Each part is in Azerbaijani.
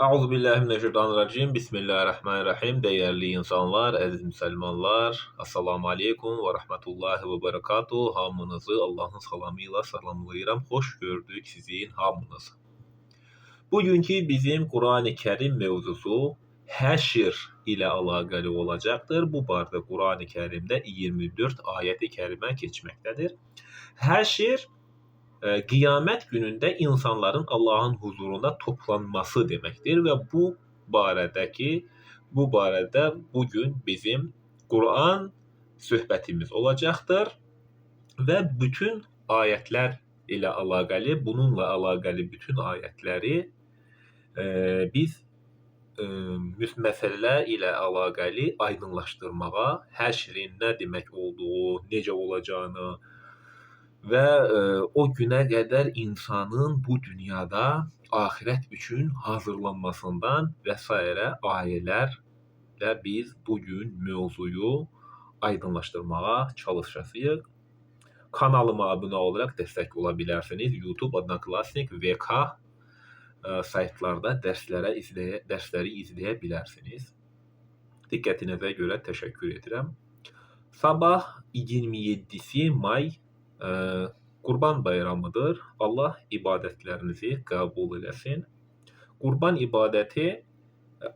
Euzubillahimineşşeytanirracim. Bismillahirrahmanirrahim. Değerli insanlar, əziz müsəlmanlar, Assalamu aleykum və rahmetullahi və berekatuhu. Hamınızı Allahın salamı ilə salamlayıram. Xoş gördük sizin hamınızı. Bugünkü bizim Qurani Kərim mevzusu Həşr ilə əlaqəli olacaqdır. Bu barədə Qurani Kərimdə 24 ayət-i kərimə keçməkdədir. Həşr qiyamət günündə insanların Allahın huzurunda toplanması deməkdir və bu barədə bugün bizim Quran söhbətimiz olacaqdır və bütün ayətlər ilə əlaqəli, bununla əlaqəli bütün ayətləri biz məsələ ilə əlaqəli aydınlaşdırmağa, həşrin nə demək olduğu, necə olacağını və o günə qədər insanın bu dünyada axirət üçün hazırlanmasından və sairə ayələrlə biz bugün mövzuyu aydınlaşdırmağa çalışacağıq. Kanalıma abunə olaraq dəstək ola bilərsiniz. YouTube, Odnoklassnik, VK saytlarda dərsləri izləyə bilərsiniz. Diqqətinizə görə təşəkkür edirəm. Sabah 27-si may Qurban Bayramıdır. Allah ibadətlərinizi qəbul eləsin. Qurban ibadəti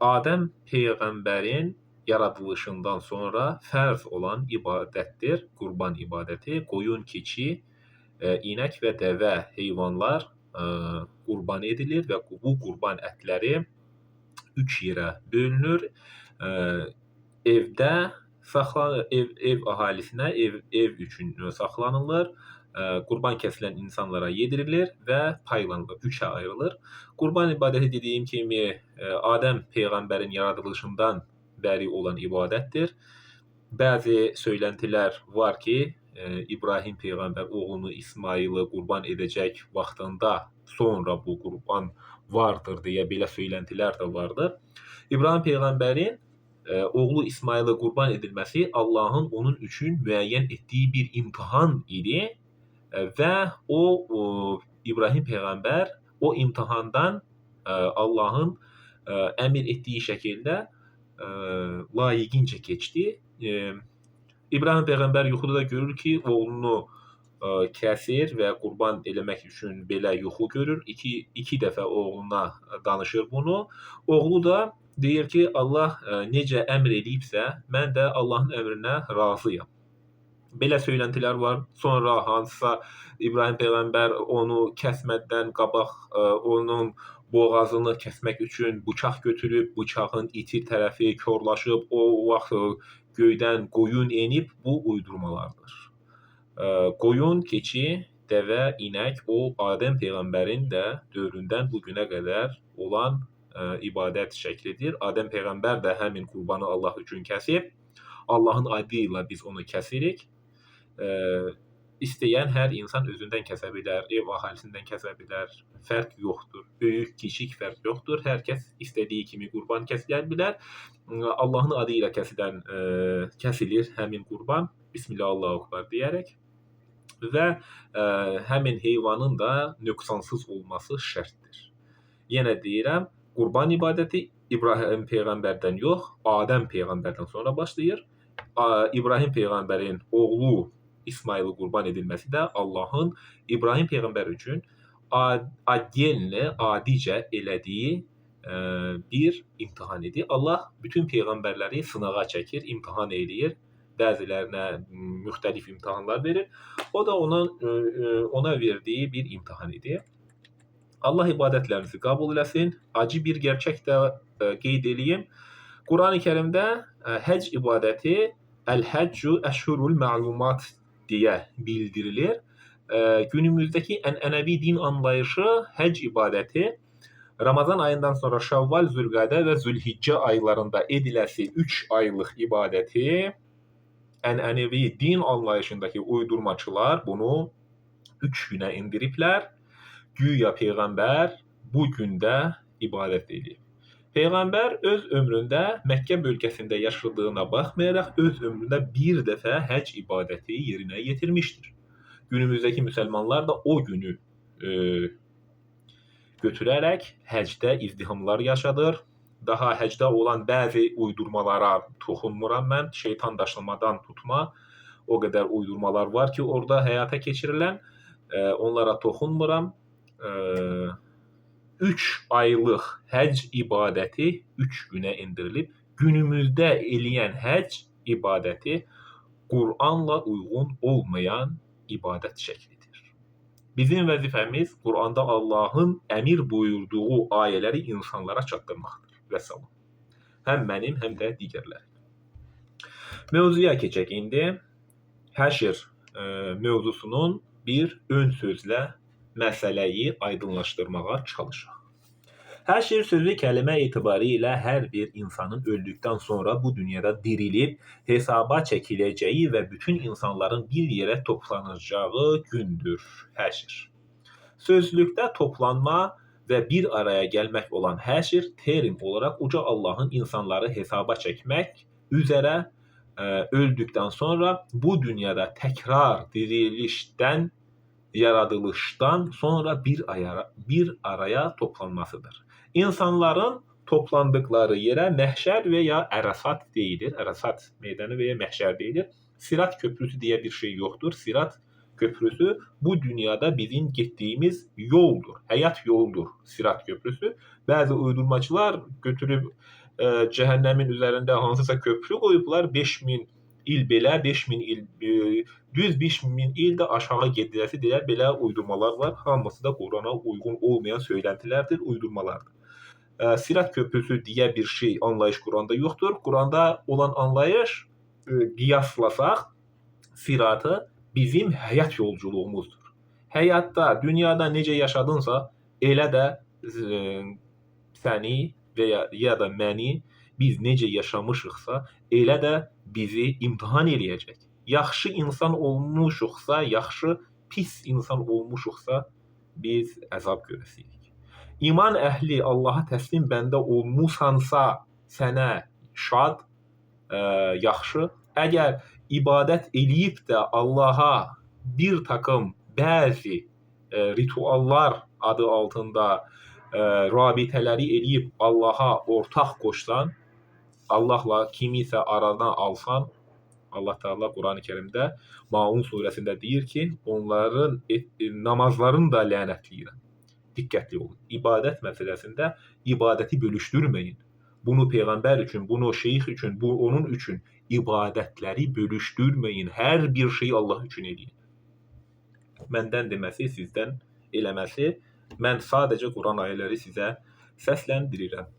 Adəm peyğəmbərin yaradılışından sonra fərz olan ibadətdir. Qurban ibadəti qoyun, keçi, inək və dəvə heyvanlar qurban edilir və bu qurban ətləri 3 yerə bölünür. Evdə ev əhalisinə, ev üçün saxlanılır. Qurban kəsilən insanlara yedirilir və paylanılır, 3-ə ayrılır. Qurban ibadəti dediyim kimi Adəm peyğəmbərin yaradılışından bəri olan ibadətdir. Bəzi söyləntilər var ki, İbrahim peyğəmbər oğlunu İsmailı qurban edəcək vaxtında sonra bu qurban vardır deyə belə söyləntilər də vardır. İbrahim peyğəmbərin oğlu İsmailı qurban edilməsi Allahın onun üçün müəyyən etdiyi bir imtahan idi və o İbrahim peyğəmbər o imtahandan Allahın əmr etdiyi şəkildə layiqincə keçdi. İbrahim peyğəmbər yuxuda da görür ki, oğlunu kəsir və qurban eləmək üçün belə yuxu görür. İki dəfə oğluna danışır bunu. Oğlu da deyir ki, Allah necə əmr eləyibsə, mən də Allahın əmrinə razıyam. Belə söyləntilər var. Sonra hansısa İbrahim peyğəmbər onu kəsmədən qabaq onun boğazını kəsmək üçün bıçaq götürüb, bıçağın iti tərəfi korlaşıb, o vaxt göydən qoyun enib, bu uydurmalardır. Qoyun, keçi, dəvə, inək o Adəm peyğəmbərin də dövründən bu günə qədər olan ibadət şəklidir. Adəm peyğəmbər də həmin qurbanı Allah üçün kəsib. Allahın adı ilə biz onu kəsirik. İstəyən hər insan özündən kəsə bilər, ev əhalisindən kəsə bilər. Fərq yoxdur. Böyük, kiçik fərq yoxdur. Hər kəs istədiyi kimi qurban kəsilə bilər. Allahın adı ilə kəsilir həmin qurban. Bismillah, Allahu Ekber deyərək və həmin heyvanın da nöqsansız olması şərtdir. Yenə deyirəm, qurban ibadəti İbrahim peyğəmbərdən yox, Adəm peyğəmbərdən sonra başlayır. İbrahim peyğəmbərin oğlu İsmailı qurban edilməsi də Allahın İbrahim peyğəmbər üçün adicə elədiyi bir imtahan idi. Allah bütün peyğəmbərləri sınağa çəkir, imtahan eləyir. Bəzilərinə müxtəlif imtahanlar verir. O da ona verdiyi bir imtahan idi. Allah ibadətlərinizi qəbul eləsin. Acı bir gerçək də qeyd eləyim. Qurani Kərimdə həcc ibadəti Əl-Həccu əşhurul məlumat deyə bildirilir. Günümüzdəki ənənəvi din anlayışı həcc ibadəti Ramazan ayından sonra Şəvval, Zülqədə və Zülhiccə aylarında ediləsi 3 aylıq ibadəti ənənəvi din anlayışındakı uydurmaçılar bunu 3 günə indiriblər. Güya peyğəmbər bu gündə ibadət edib. Peyğəmbər öz ömründə Məkkə bölgəsində yaşadığına baxmayaraq öz ömründə bir dəfə həcc ibadəti yerinə yetirmişdir. Günümüzdəki müsəlmanlar da o günü götürərək həcdə izdihamlar yaşadır. Daha həcdə olan bəzi uydurmalara toxunmuram mən. Şeytan daşlamadan tutma. O qədər uydurmalar var ki, orada həyata keçirilən. Onlara toxunmuram. 3 aylıq həcc ibadəti 3 günə endirilib. Günümüzdə eləyən həcc ibadəti Qur'anla uyğun olmayan ibadət şəklidir. Bizim vəzifəmiz Qur'anda Allahın əmir buyurduğu ayələri insanlara çatdırmaqdır. Vəssalam. Həm mənim, həm də digərləri. Mövzuya keçək indi. Həşr mövzusunun bir ön sözlə məsələyi aydınlaşdırmağa çalışaq. Həşr sözü kəlmə etibarilə hər bir insanın öldükdən sonra bu dünyada dirilib hesaba çəkiləcəyi və bütün insanların bir yerə toplanacağı gündür həşr. Sözlükdə toplanma və bir araya gəlmək olan həşr terim olaraq uca Allahın insanları hesaba çəkmək üzərə öldükdən sonra bu dünyada təkrar dirilişdən, yaradılışdan sonra bir araya toplanmasıdır. İnsanların toplandıkları yerə məhşər və ya ərəsat deyilir. Ərəsat meydanı və ya məhşər deyilir. Sirat köprüsü deyə bir şey yoxdur. Sirat köprüsü bu dünyada bizim getdiyimiz yoldur. Həyat yoldur Sirat köprüsü. Bəzi uydurmaçılar götürüb cəhənnəmin üzərində hansısa köprü qoyublar. 5000 il belə, 5000 il düz 5000 il də aşağı gediləsi deyə belə uydurmalar var. Hamısı da Qurana uyğun olmayan söyləntilərdir, uydurmalardır. Sirat köprüsü deyə bir şey anlayış Quranda yoxdur. Quranda olan anlayış qiyaslasaq siratı bizim həyat yolculuğumuzdur. Həyatda, dünyada necə yaşadınsa, elə də səni və ya da məni biz necə yaşamışıqsa, elə də bizi imtahan eləyəcək. Yaxşı insan olmuşuqsa, yaxşı, pis insan olmuşuqsa, biz əzab görəsiyik. İman əhli Allaha təslim bəndə olmusansa, sənə şad, yaxşı. Əgər ibadət eləyib də Allaha bir takım bəzi rituallar adı altında rabitələri eləyib Allaha ortaq qoşsan, Allahla kimisə aradan alsan, Allah Teala Qur'an-ı Kerimdə Maun surəsində deyir ki, onların namazlarını da lənətləyirəm. Diqqətli olun. İbadət məsələsində ibadəti bölüşdürməyin. Bunu peyğəmbər üçün, bunu şeyx üçün, bu onun üçün ibadətləri bölüşdürməyin. Hər bir şeyi Allah üçün eləyin. Məndən deməsi, sizdən eləməsi, mən sadəcə Quran ayələri sizə səsləndirirəm.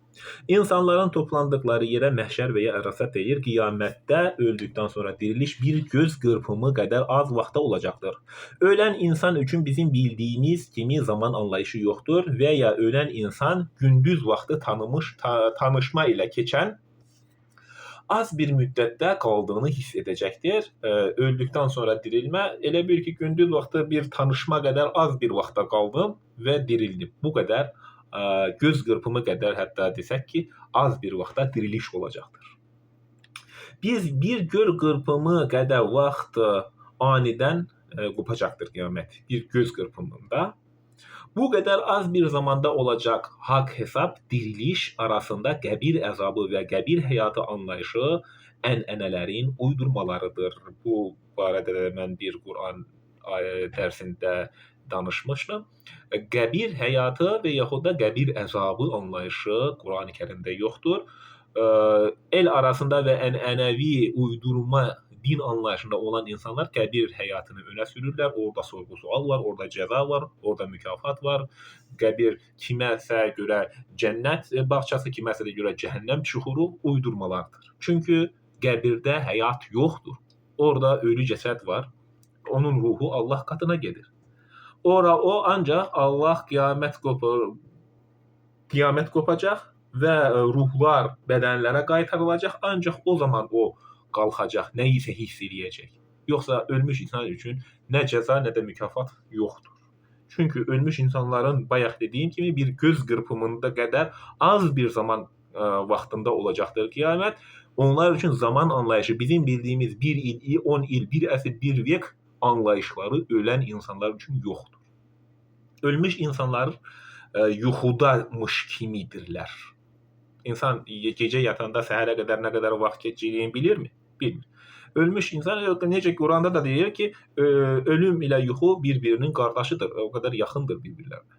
İnsanların toplandıkları yerə məhşər və ya ərəsat deyilir. Qiyamətdə öldükdən sonra diriliş bir göz qırpımı qədər az vaxtda olacaqdır. Ölən insan üçün bizim bildiyimiz kimi zaman anlayışı yoxdur və ya ölən insan gündüz vaxtı tanışma ilə keçən az bir müddətdə qaldığını hiss edəcəkdir. Öldükdən sonra dirilmə elə bil ki, gündüz vaxtı bir tanışma qədər az bir vaxtda qaldım və dirildim. Bu qədər göz qırpımı qədər hətta desək ki, az bir vaxtda diriliş olacaqdır. Biz bir göz qırpımı qədər vaxt anidən qopacaqdır qiyamət. Bir göz qırpımında. Bu qədər az bir zamanda olacaq haqq hesab diriliş arasında qəbir əzabı və qəbir həyatı anlayışı ənənələrin uydurmalarıdır. Bu barədə də mən bir Quran dərsində danışmışdım. Qəbir həyatı və yaxud da qəbir əzabı anlayışı Qur'an-ı Kərimdə yoxdur. El arasında və ənənəvi uydurma din anlayışında olan insanlar qəbir həyatını önə sürürlər. Orada sorğu-sual var, orada cəza var, orada mükafat var. Qəbir kiməsə görə cənnət bağçası, kiməsə də görə cəhənnəm çuxuru uydurmalardır. Çünki qəbirdə həyat yoxdur. Orada ölü cəsəd var. Onun ruhu Allah qatına gedir. Ora o ancaq Allah qiyamət qopacaq və ruhlar bədənlərə qaytarılacaq. Ancaq o zaman o qalxacaq, nə isə hiss eləyəcək. Yoxsa ölmüş insan üçün nə cəza, nə də mükafat yoxdur. Çünki ölmüş insanların bayaq dediyim kimi bir göz qırpımında qədər az bir zaman vaxtında olacaqdır qiyamət. Onlar üçün zaman anlayışı bizim bildiyimiz bir il, 10 il, bir əsr, bir vek anlayışları ölən insanlar üçün yoxdur. Ölmüş insanlar yuxudamış kimidirlər. İnsan gecə yatanda səhərə qədər nə qədər vaxt keçdiyini bilirmi? Bilmir. Ölmüş insan, necə Quranda da deyir ki, ölüm ilə yuxu bir-birinin qardaşıdır, o qədər yaxındır bir-birlərinə.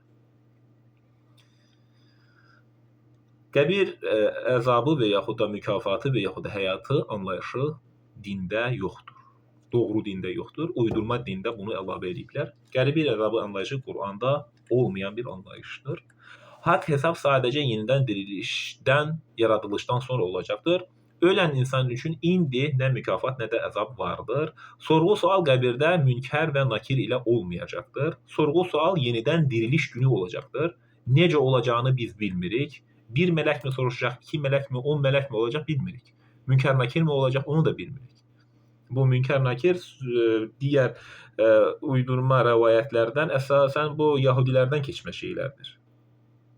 Qəbir əzabı və yaxud da mükafatı və yaxud da həyatı anlayışı dində yoxdur. Doğru dində yoxdur. Uydurma dində bunu əlavə ediblər. Qəbir əzabı anlayışı Quranda olmayan bir anlayışdır. Haqq hesab sadəcə yenidən dirilişdən, yaradılışdan sonra olacaqdır. Ölən insan üçün indi nə mükafat, nə də əzab vardır. Sorğu-sual qəbirdə münkər və nakir ilə olmayacaqdır. Sorğu-sual yenidən diriliş günü olacaqdır. Necə olacağını biz bilmirik. Bir mələk mi soruşacaq, iki mələk mi, 10 mələk mi olacaq bilmirik. Münkər nakir mi olacaq onu da bilmirik. Bu münkər nakir digər uydurma rəvayətlərdən əsasən bu Yahudilərdən keçmə şeylərdir.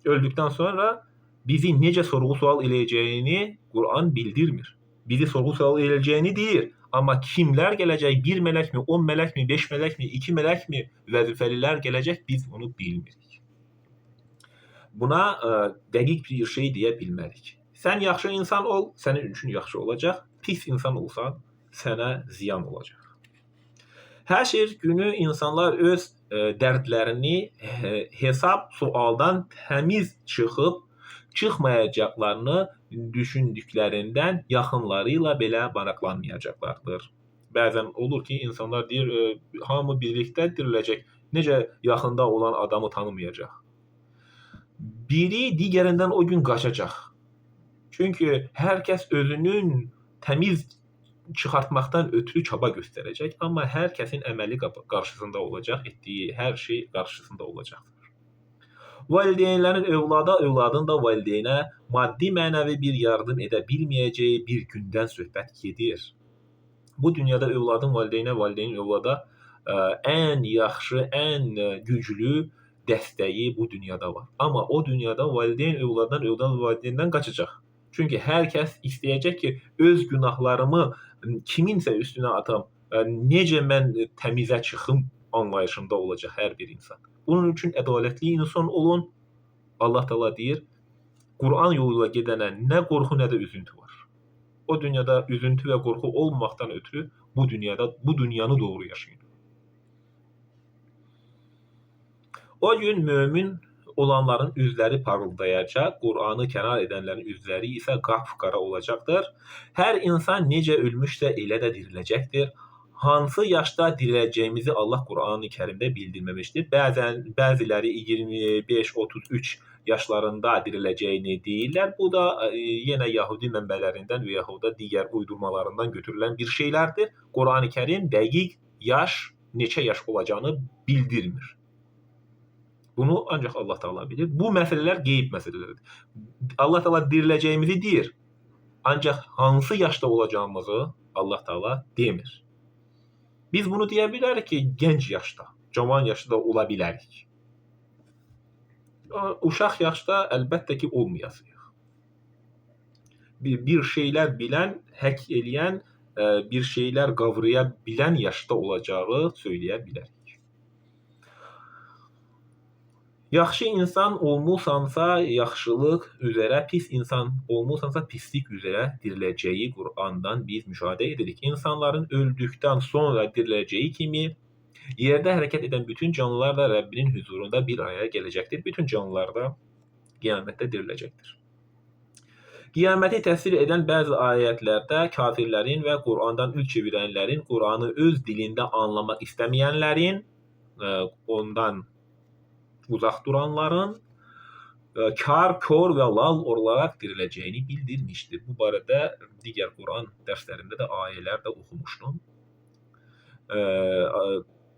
Öldükdən sonra bizi necə sorğu-sual eləyəcəyini Quran bildirmir. Bizi sorğu-sual eləyəcəyini deyir. Amma kimlər gələcək, bir mələk mi, 10 mələk mi, 5 mələk mi, 2 mələk mi vəzifəlilər gələcək, biz onu bilmirik. Buna dəqiq bir şey deyə bilmərik. Sən yaxşı insan ol, sənin üçün yaxşı olacaq. Pis insan olsan, sənə ziyan olacaq. Həşr günü insanlar öz dərdlərini hesab sualdan təmiz çıxıb çıxmayacaqlarını düşündüklərindən yaxınları ilə belə maraqlanmayacaqlardır. Bəzən olur ki, insanlar deyir, hamı birlikdə diriləcək, necə yaxında olan adamı tanımayacaq. Biri digərindən o gün qaçacaq. Çünki hər kəs özünün təmiz çıxartmaqdan ötürü çaba göstərəcək, amma hər kəsin əməli qarşısında olacaq, etdiyi hər şey qarşısında olacaqdır. Valideynlərin övlada, övladın da valideynə maddi mənəvi bir yardım edə bilməyəcəyi bir gündən söhbət gedir. Bu dünyada övladın valideynə, valideynin övlada ən yaxşı, ən güclü dəstəyi bu dünyada var. Amma o dünyada valideyn övladdan, övlad valideyndən qaçacaq. Çünki hər kəs istəyəcək ki, öz günahlarımı kiminsə üstünə atam, necə mən təmizə çıxım anlayışında olacaq hər bir insan. Bunun üçün ədalətli insan olun. Allah Teala deyir, Quran yoluyla gedənə nə qorxu, nə də üzüntü var. O dünyada üzüntü və qorxu olmaqdan ötürü bu dünyada, bu dünyanı doğru yaşayın. O gün mömin olanların üzləri parıldayacaq, Qur'anı kənar edənlərin üzləri isə qapqara olacaqdır. Hər insan necə ölmüşsə elə də diriləcəkdir. Hansı yaşda diriləcəyimizi Allah Qur'an-ı Kərimdə bildirməmişdir. Bəziləri 25-33 yaşlarında diriləcəyini deyirlər. Bu da yenə Yahudi mənbələrindən və yaxud da digər uydurmalarından götürülən bir şeylərdir. Qur'an-ı Kərim dəqiq yaş, neçə yaş olacağını bildirmir. Bunu ancaq Allah Teala bilir. Bu məsələlər qeyb məsələləridir. Allah Teala diriləcəyimizi deyir. Ancaq hansı yaşda olacağımızı Allah Teala demir. Biz bunu deyə bilərik ki, gənc yaşda, cavan yaşda ola bilərik. Uşaq yaşda əlbəttə ki, olmayacaq. Bir şeylər bilən, həkk eləyən, bir şeylər qavraya bilən yaşda olacağı söyləyə bilərik. Yaxşı insan olmusansa yaxşılıq üzərə, pis insan olmusansa pislik üzərə diriləcəyi Qur'andan biz müşahidə edirik. İnsanların öldükdən sonra diriləcəyi kimi yerdə hərəkət edən bütün canlılar da Rəbbinin huzurunda bir araya gələcəkdir. Bütün canlılar da qiyamətdə diriləcəkdir. Qiyaməti təsvir edən bəzi ayətlərdə kafirlərin və Qur'andan üz çevirənlərin, Qur'anı öz dilində anlamaq istəməyənlərin, ondan uzaq duranların kar, kor və lal olaraq diriləcəyini bildirmişdir. Bu barədə digər Quran dərslərində də ayələr də oxumuşdum.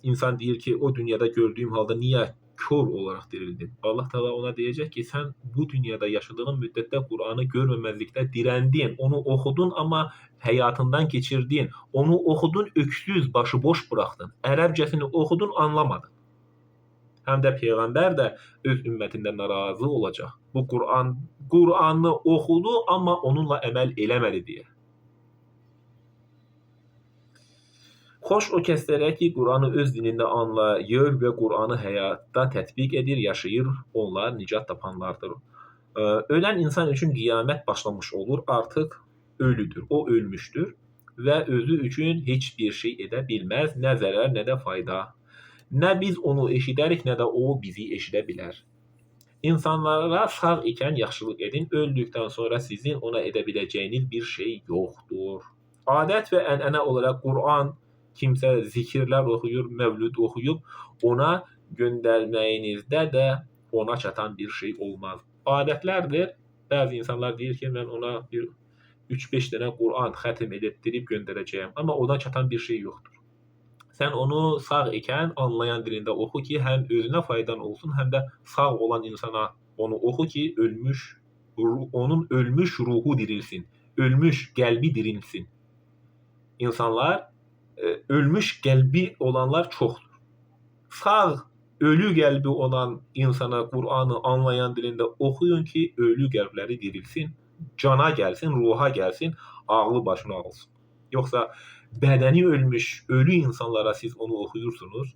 İnsan deyir ki, o dünyada gördüyüm halda niyə kor olaraq dirildim? Allah Teala ona deyəcək ki, sən bu dünyada yaşadığın müddətdə Qur'anı görməməzlikdə dirəndin, onu oxudun, amma həyatından keçirdin, onu oxudun, öksüz, başıboş buraxdın, ərəbcəsini oxudun, anlamadın. Həm də Peyğəmbər də öz ümmətindən narazı olacaq. Bu Qur'anı oxudu, amma onunla əməl eləmədi deyə. Xoş o kəslərə ki, Qur'anı öz dilində anlayır və Qur'anı həyatda tətbiq edir, yaşayır, onlar nicat tapanlardır. Ölən insan üçün qiyamət başlamış olur, artıq ölüdür, o ölmüşdür və özü üçün heç bir şey edə bilməz, nə zərər, nə də fayda. Nə biz onu eşidərik, nə də o bizi eşidə bilər. İnsanlara sağ ikən yaxşılıq edin, öldükdən sonra sizin ona edə biləcəyiniz bir şey yoxdur. Adət və ənənə olaraq Qur'an kimsə zikirlər oxuyur, mövlüd oxuyub, ona göndərməyinizdə də ona çatan bir şey olmaz. Adətlərdir. Bəzi insanlar deyir ki, mən ona bir 3-5 dənə Qur'an xətim edib göndərəcəyəm. Amma ona çatan bir şey yoxdur. Sən onu sağ ikən anlayan dilində oxu ki, həm özünə faydan olsun, həm də sağ olan insana onu oxu ki, onun ölmüş ruhu dirilsin, ölmüş qəlbi dirilsin. İnsanlar, ölmüş qəlbi olanlar çoxdur. Sağ, ölü qəlbi olan insana Qur'anı anlayan dilində oxuyun ki, ölü qəlbləri dirilsin, cana gəlsin, ruha gəlsin, ağlı başına alsın. Yoxsa bədəni ölmüş, ölü insanlara siz onu oxuyursunuz,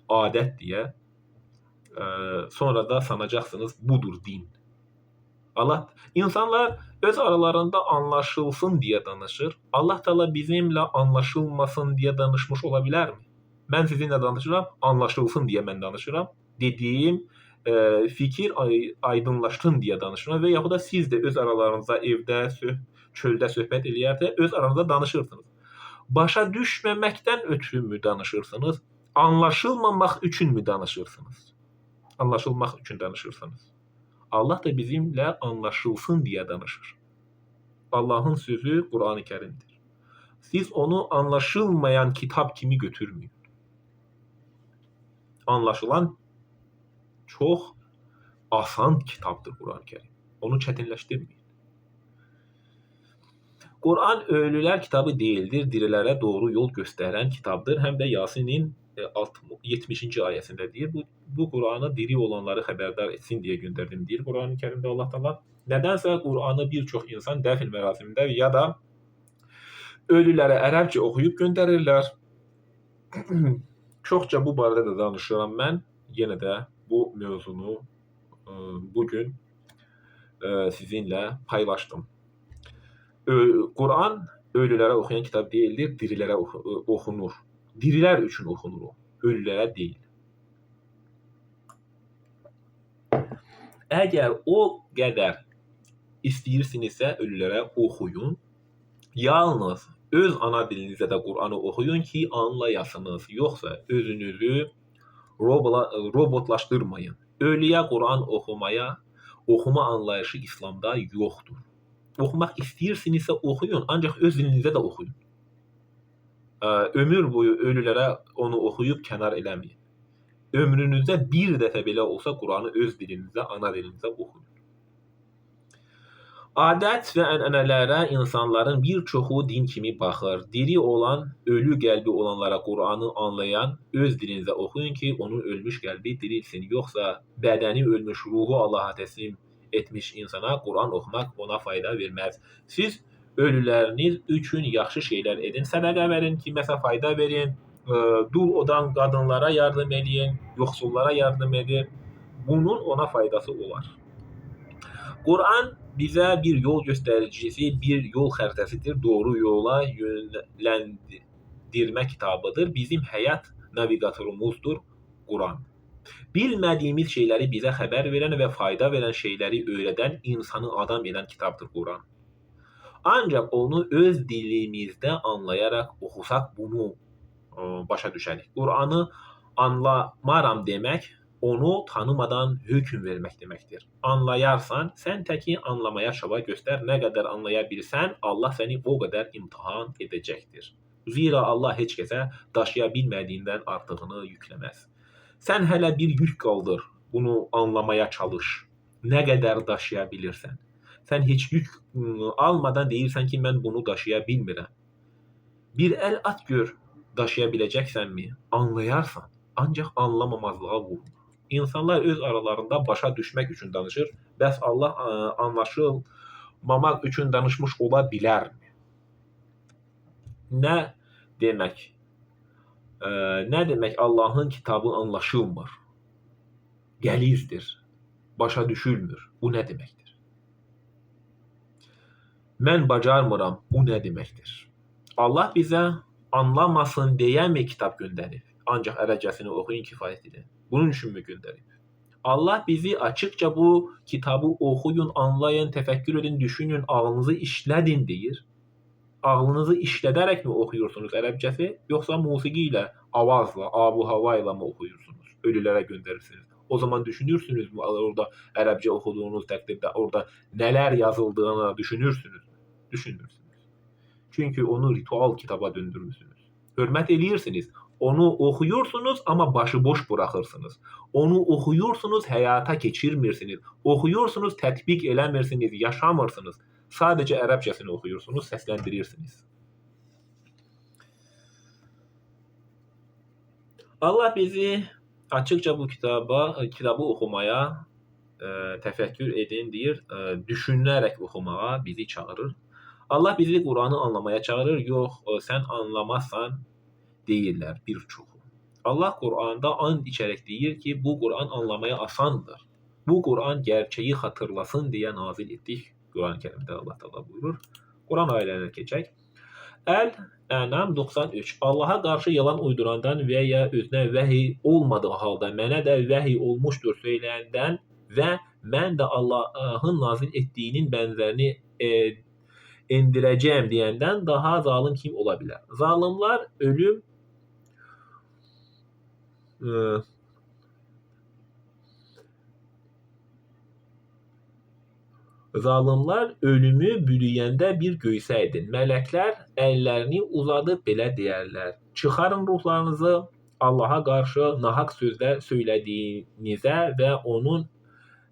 adət deyə, sonra da sanacaqsınız, budur din. Allah, insanlar öz aralarında anlaşılsın deyə danışır. Allah Teala bizimlə anlaşılmasın deyə danışmış ola bilərmi? Mən sizinlə danışıram, anlaşılsın deyə mən danışıram. Dediyim fikir aydınlaşsın deyə danışıram və yaxud da siz də öz aralarınızda evdə, çöldə söhbət eləyərdə öz aranızda danışırsınız. Başa düşməməkdən ötrü mü danışırsınız? Anlaşılmamaq üçün mü danışırsınız? Anlaşılmaq üçün danışırsınız. Allah da bizimlə anlaşılsın deyə danışır. Allahın sözü Qur'an-ı Kərimdir. Siz onu anlaşılmayan kitab kimi götürməyin. Anlaşılan çox asan kitabdır Qur'an-ı Kərim. Onu çətinləşdirməyin. Qur'an ölülər kitabı deyildir, dirilərə doğru yol göstərən kitabdır. Həm də Yasinin 70-ci ayəsində deyir. Bu Qur'anı diri olanları xəbərdar etsin deyə göndərdim deyir Qur'an-ı Kərimdə Allah Taala. Nədənsə Qur'anı bir çox insan dəfn mərasimində ya da ölülərə ərəbcə oxuyub göndərirlər. Çoxca bu barədə də danışıram mən. Yenə də bu mövzunu bugün sizinlə paylaşdım. Qur'an ölülərə oxuyan kitab deyildir, dirilərə oxunur. Dirilər üçün oxunur o, ölülərə deyil. Əgər o qədər istəyirsinizsə ölülərə oxuyun. Yalnız öz ana dilinizdə də Qur'anı oxuyun ki, anlayasınız. Yoxsa özünüzü robotlaşdırmayın. Ölüyə Qur'an oxuma anlayışı İslamda yoxdur. Oxumaq istəyirsinizsə oxuyun, ancaq öz dilinizdə də oxuyun. Ömür boyu ölülərə onu oxuyub kənar eləməyin. Ömrünüzdə bir dəfə belə olsa Qur'anı öz dilinizdə, ana dilinizdə oxuyun. Adət və ənənələrə insanların bir çoxu din kimi baxır. Diri olan, ölü qəlbi olanlara Qur'anı anlayan öz dilinizdə oxuyun ki, onun ölmüş qəlbi dirilsin. Yoxsa bədəni ölmüş, ruhu Allaha təslim etmiş insana Qur'an oxumaq ona fayda verməz. Siz ölüləriniz üçün yaxşı şeylər edin, sədəqə verin, kiməsə fayda verin, dul odan qadınlara yardım eləyin, yoxsullara yardım edin. Bunun ona faydası olar. Qur'an bizə bir yol göstəricisi, bir yol xəritəsidir, doğru yola yönləndirmə kitabıdır. Bizim həyat navigatorumuzdur Qur'an. Bilmədiyimiz şeyləri bizə xəbər verən və fayda verən şeyləri öyrədən, insanı adam edən kitabdır Qur'an. Ancaq onu öz dilimizdə anlayaraq oxusaq bunu başa düşərik. Qur'anı anlamaram demək, onu tanımadan hökm vermək deməkdir. Anlayarsan, sən təki anlamaya çaba göstər. Nə qədər anlaya bilsən, Allah səni o qədər imtahan edəcəkdir. Zira Allah heç kəsə daşıya bilmədiyindən artığını yükləməz. Sən hələ bir yük qaldır, bunu anlamaya çalış. Nə qədər daşıya bilirsən. Sən heç yük almadan deyirsən ki, mən bunu daşıya bilmirəm. Bir əl at gör, daşıya biləcəksənmi? Anlayarsan, ancaq anlamamazlığa vurulur. İnsanlar öz aralarında başa düşmək üçün danışır. Bəs Allah anlaşılmamaq üçün danışmış ola bilərmi? Nə demək? Nə demək Allahın kitabı anlaşılmır? Gəlizdir, başa düşülmür. Bu nə deməkdir? Mən bacarmıram. Bu nə deməkdir? Allah bizə anlamasın deyəmi kitab göndərib? Ancaq ərəbcəsini oxuyun, kifayət edin. Bunun üçünmü göndərib? Allah bizi açıkça bu kitabı oxuyun, anlayın, təfəkkür edin, düşünün, ağlınızı işlədin deyir. Ağlınızı işlədərək mi oxuyursunuz ərəbcəsi, yoxsa musiqi ilə, avazla, abu hava ilə mi oxuyursunuz? Ölülərə göndərirsiniz. O zaman düşünürsünüz mü orada ərəbcə oxuduğunuz təqdirdə orada nələr yazıldığını düşünürsünüz mü? Düşünmürsünüz. Çünki onu ritual kitaba döndürmüsünüz. Hörmət eləyirsiniz. Onu oxuyursunuz, amma başıboş buraxırsınız. Onu oxuyursunuz, həyata keçirmirsiniz. Oxuyursunuz, tətbiq eləmirsiniz, yaşamırsınız. Sadəcə ərəbcəsini oxuyursunuz, səsləndirirsiniz. Allah bizi açıkça bu kitabı oxumaya təfəkkür edin deyir, düşünərək oxumağa bizi çağırır. Allah bizi Quranı anlamaya çağırır. Yox, sən anlamazsan deyirlər bir çoxu. Allah Quranda and içərək deyir ki, bu Quran anlamaya asandır. Bu Quran gerçəyi xatırlasın deyə nazil etdik. Quran-ı Kərimdə Allah Teala buyurur. Quran ayələrinə keçək. Əl-Ənam 93. Allaha qarşı yalan uydurandan və ya özünə vəhiy olmadığı halda mənə də vəhiy olmuşdur söyləyəndən və mən də Allahın nazil etdiyinin bənzərini endirəcəyəm deyəndən daha zalım kim ola bilər? Zalimlar ölüm Zalimlar ölümü bürüyəndə bir göysəydin. Mələklər əllərini uzadıb belə deyərlər: Çıxarın ruhlarınızı Allaha qarşı nahaq sözlər söylədiyinizə və onun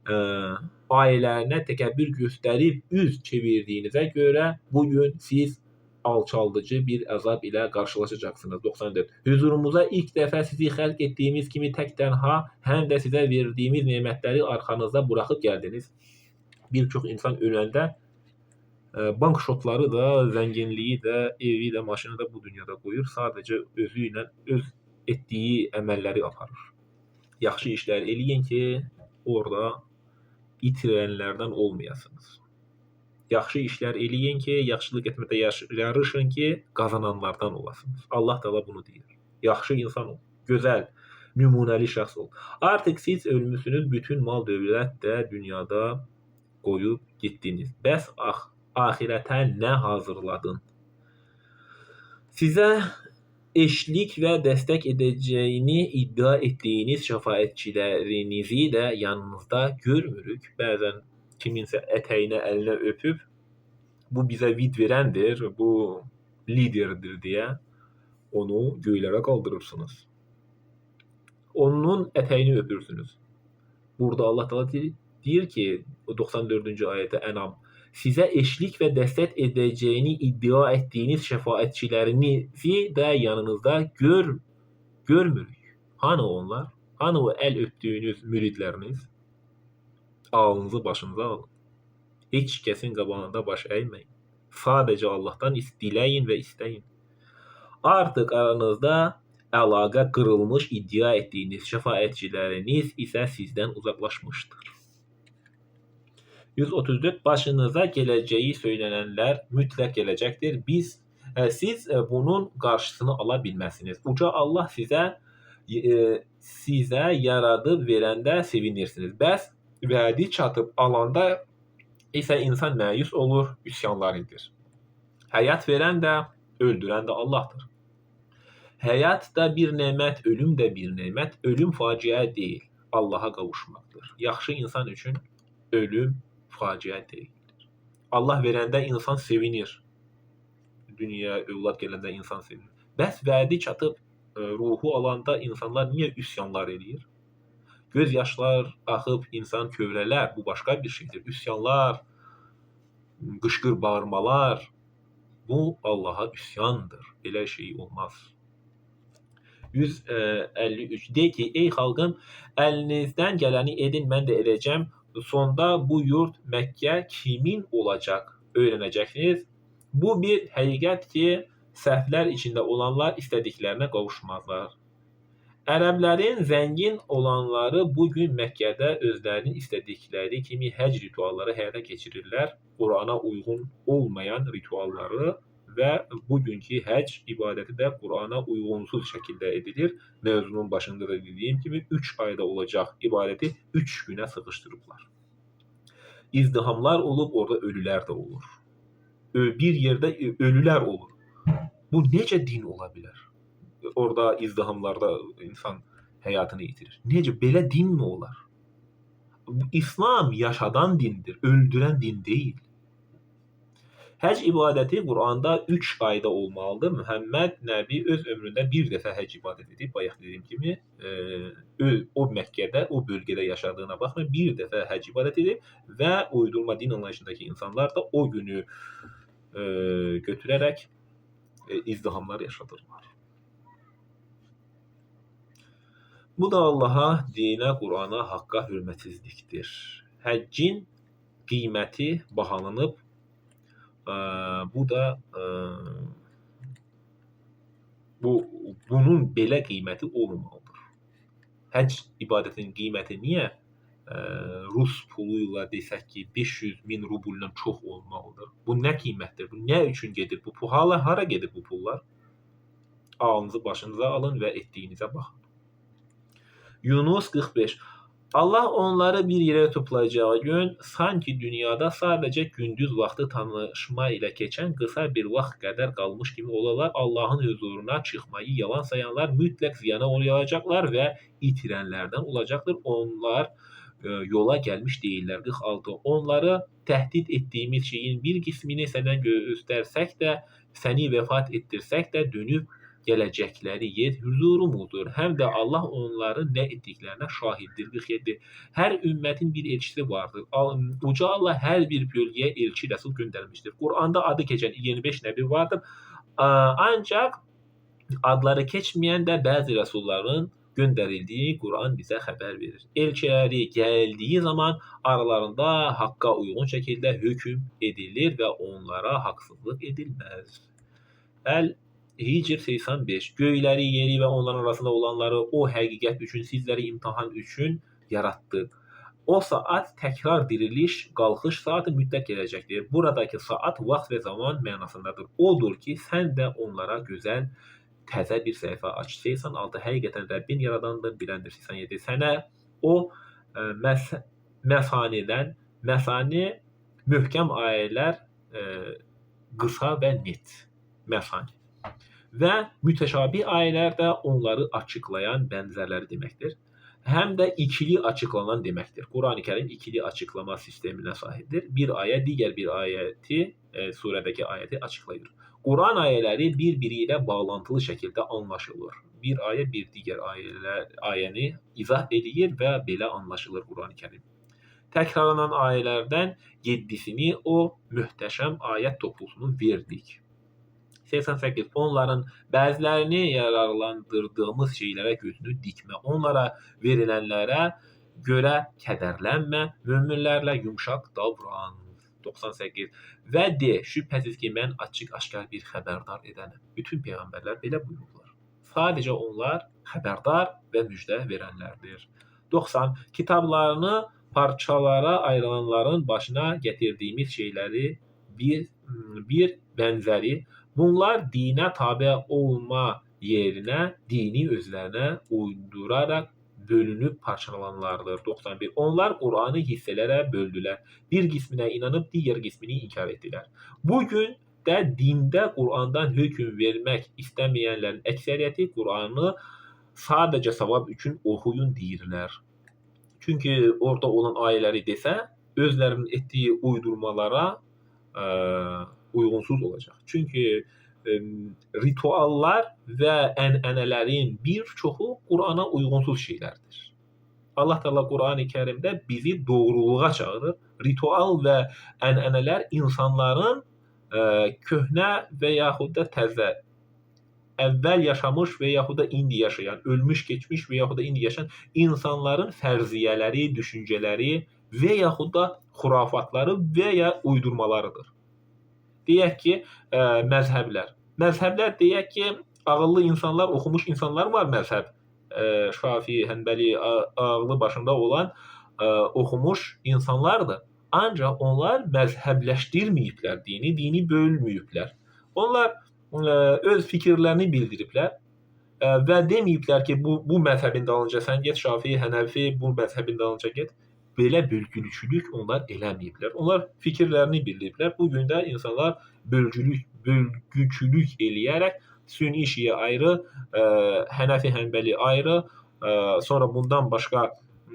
ayələrinə təkəbbür göstərib üz çevirdiyinizə görə bugün siz alçaldıcı bir əzab ilə qarşılaşacaqsınız. 94. Hüzurumuza ilk dəfə sizi xəlq etdiyimiz kimi tək tənha, həm də sizə verdiyimiz nemətləri arxanızda buraxıb gəldiniz. Bir çox insan öləndə bank şotları da, zənginliyi də, evi də, maşını da bu dünyada qoyur. Sadəcə özü ilə öz etdiyi əməlləri aparır. Yaxşı işlər eləyin ki, orada itirənlərdən olmayasınız. Yaxşı işlər eləyin ki, yaxşılıq etmədə yarışın ki, qazananlardan olasınız. Allah Teala bunu deyir. Yaxşı insan ol, gözəl, nümunəli şəxs ol. Artıq siz ölmüsünüz, bütün mal dövlət də dünyada qoyub getdiniz. Bəs axirətə nə hazırladın? Sizə eşlik və dəstək edəcəyini iddia etdiyiniz şəfaətçilərinizi də yanınızda görmürük. Bəzən kiminsə ətəyinə, əlinə öpüb, bu bizə vid verəndir, bu liderdir deyə onu göylərə qaldırırsınız. Onun ətəyini öpürsünüz. Burada Allah Teala deyir ki, 94-cü ayətdə Ənam, sizə eşlik və dəstək edəcəyini iddia etdiyiniz şəfaətçilərinizi də yanınızda görmürük. Hanı onlar? Hanı o əl öpdüyünüz müridləriniz? Ağlınızı başınıza alın. Heç kəsin qabağında baş əyməyin. Sadəcə Allahdan diləyin və istəyin. Artıq aranızda əlaqə qırılmış iddia etdiyiniz şəfaətçiləriniz isə sizdən uzaqlaşmışdır. 134. Başınıza gələcəyi söylənənlər mütləq gələcəkdir. Siz bunun qarşısını ala bilməzsiniz. Uca Allah sizə yaradıb verəndə sevinirsiniz. Bəs vədi çatıb alanda isə insan məyus olur, üsyanlar edir. Həyat verən də, öldürən də Allahdır. Həyat da bir nemət, ölüm də bir nemət. Ölüm faciə deyil, Allaha qavuşmaqdır. Yaxşı insan üçün ölüm faciə deyildir. Allah verəndə insan sevinir. Dünyaya övlad gələndə insan sevinir. Bəs vədi çatıb ruhu alanda insanlar niyə üsyanlar eləyir? Göz yaşlar axıb insan kövrələr, bu başqa bir şeydir. Üsyanlar, qışqır bağırmalar, bu Allaha üsyandır. Belə şey olmaz. 153. De ki, ey xalqım, əlinizdən gələni edin, mən də edəcəm. Sonda bu yurt Məkkə kimin olacaq öyrənəcəksiniz. Bu bir həqiqət ki, Səhvlər içində olanlar istədiklərinə qavuşmazlar. Ərəblərin zəngin olanları bu gün Məkkədə özlərinin istədikləri kimi həcc ritualları həyata keçirirlər. Qurana uyğun olmayan ritualları və bugünkü həcc ibadəti də Qurana uyğunsuz şəkildə edilir. Mövzunun başında da dediyim kimi 3 ayda olacaq ibadəti 3 günə sıxışdırıblar. İzdihamlar olub, orada ölülər də olur. Bir yerdə ölülər olur. Bu necə din ola bilər? Orada izdihamlarda insan həyatını itirir. Necə belə dinmi olar? İslam yaşadan dindir, öldürən din deyil. Həcc ibadəti Quranda 3 ayda olmalıdır. Muhammed Nəbi öz ömründə bir dəfə həcc ibadəti edib. Bayaq dediyim kimi, o Məkkədə, o bölgədə yaşadığına baxmayaraq bir dəfə həcc ibadəti edib və uydurma din anlayışındakı insanlar da o günü götürərək izdihamlar yaşadırlar. Bu da Allaha, dinə, Qurana, haqqa hörmətsizlikdir. Həccin qiyməti bahalanıb. Bu da bunun belə qiyməti olmamalıdır. Həcc ibadətinin qiyməti niyə Rus pulu ilə desək ki, 500 min rubuldan çox olmalıdır? Bu nə qiymətdir? Bu nə üçün gedir? Bu pul hara gedir bu pullar? Ağlınızı başınıza alın və etdiyinizə baxın. Yunus 45. Allah onları bir yerə toplayacağı gün sanki dünyada sadəcə gündüz vaxtı tanışma ilə keçən qısa bir vaxt qədər qalmış kimi olarlar. Allahın huzuruna çıxmayı yalan sayanlar mütləq ziyana uğrayacaqlar və itirənlərdən olacaqdır. Onlar yola gəlmiş deyirlər. 46. Onları təhdid etdiyimiz şeyin bir qismini sənə göstərsək də, səni vəfat etdirsək də dönüb gələcəkləri yer huzurumuzdur. Həm də Allah onların nə etdiklərinə şahiddir. 47. Hər ümmətin bir elçisi vardır. Uca Allah hər bir bölgəyə elçi rəsul göndərmişdir. Quranda adı keçən 25 nəbi vardır. Ancaq adları keçməyən də bəzi rəsulların göndərildiyi Quran bizə xəbər verir. Elçiləri gəldiyi zaman aralarında haqqa uyğun şəkildə hökm edilir və onlara haqsızlıq edilməz. Əl-Hicr 85. Göyləri, yeri və onların arasında olanları o həqiqət üçün, sizləri imtahan üçün yaratdı. O saat təkrar diriliş, qalxış saatı mütləq gələcəkdir. Buradakı saat vaxt və zaman mənasındadır. Odur ki, sən də onlara gözəl, təzə bir səhifə aç. 86. Həqiqətən Rəbbin yaradandır, biləndir. 87. Sənə o məsanidən, məsani möhkəm ayələr qısa və net. Məsani. Və mütəşabih ayələr də onları açıqlayan bənzərləri deməkdir. Həm də ikili açıqlanan deməkdir. Qurani Kərim ikili açıqlama sisteminə sahibdir. Bir ayə digər bir ayəti, surədəki ayəti açıqlayır. Quran ayələri bir-biri ilə bağlantılı şəkildə anlaşılır. Bir ayə bir digər ayəni izah eləyir və belə anlaşılır Qurani Kərim. Təkrarlanan ayələrdən 7-sini o möhtəşəm ayət toplusunu verdik. 88. Onların bəzilərini yararlandırdığımız şeylərə gözünü dikmə. Onlara verilənlərə görə kədərlənmə, möminlərlə yumşaq davran. 98. Və de, şübhəsiz ki, mən açıq-aşkar bir xəbərdar edənəm. Bütün peyğəmbərlər belə buyururlar. Sadəcə onlar xəbərdar və müjdə verənlərdir. 90. Kitablarını parçalara ayrılanların başına gətirdiyimiz şeyləri bir bənzəri, bunlar dinə tabe olma yerinə dini özlərinə uyduraraq bölünüb parçalananlardır. 91. Onlar Qur'anı hissələrə böldülər. Bir qisminə inanıb digər qismini inkar etdilər. Bugün də dində Qur'andan hökm vermək istəməyənlərin əksəriyyəti Qur'anı sadəcə savab üçün oxuyun deyirlər. Çünki orada olan ayələri desə, özlərinin etdiyi uydurmalara uyğunsuz olacaq. Çünki rituallar və ənənələrin bir çoxu Qurana uyğunsuz şeylərdir. Allah Teala Qurani Kərimdə bizi doğruluğa çağırır. Ritual və ənənələr insanların köhnə və yaxud da təzə, əvvəl yaşamış və yaxud da indi yaşayan, ölmüş, keçmiş və yaxud da indi yaşayan insanların fərziyyələri, düşüncələri və yaxud da xurafatları və ya uydurmalarıdır. Deyək ki, məzhəblər. Məzhəblər deyək ki, ağıllı insanlar, oxumuş insanlar var məzhəb. Şafii, Hənbəli, ağlı başında olan oxumuş insanlardır. Ancaq onlar məzhəbləşdirməyiblər dini, dini bölməyiblər. Onlar öz fikirlərini bildiriblər və deməyiblər ki, bu məzhəbin dalınca sən get, Şafii, Hənəfi, bu məzhəbin dalınca get. Belə bölgüçülük onlar eləməyiblər. Onlar fikirlərini bildiriblər. Bu gün də insanlar bölgüçülük eləyərək Sünni Şiə ayrı, Hənəfi, Hənbəli ayrı, sonra bundan başqa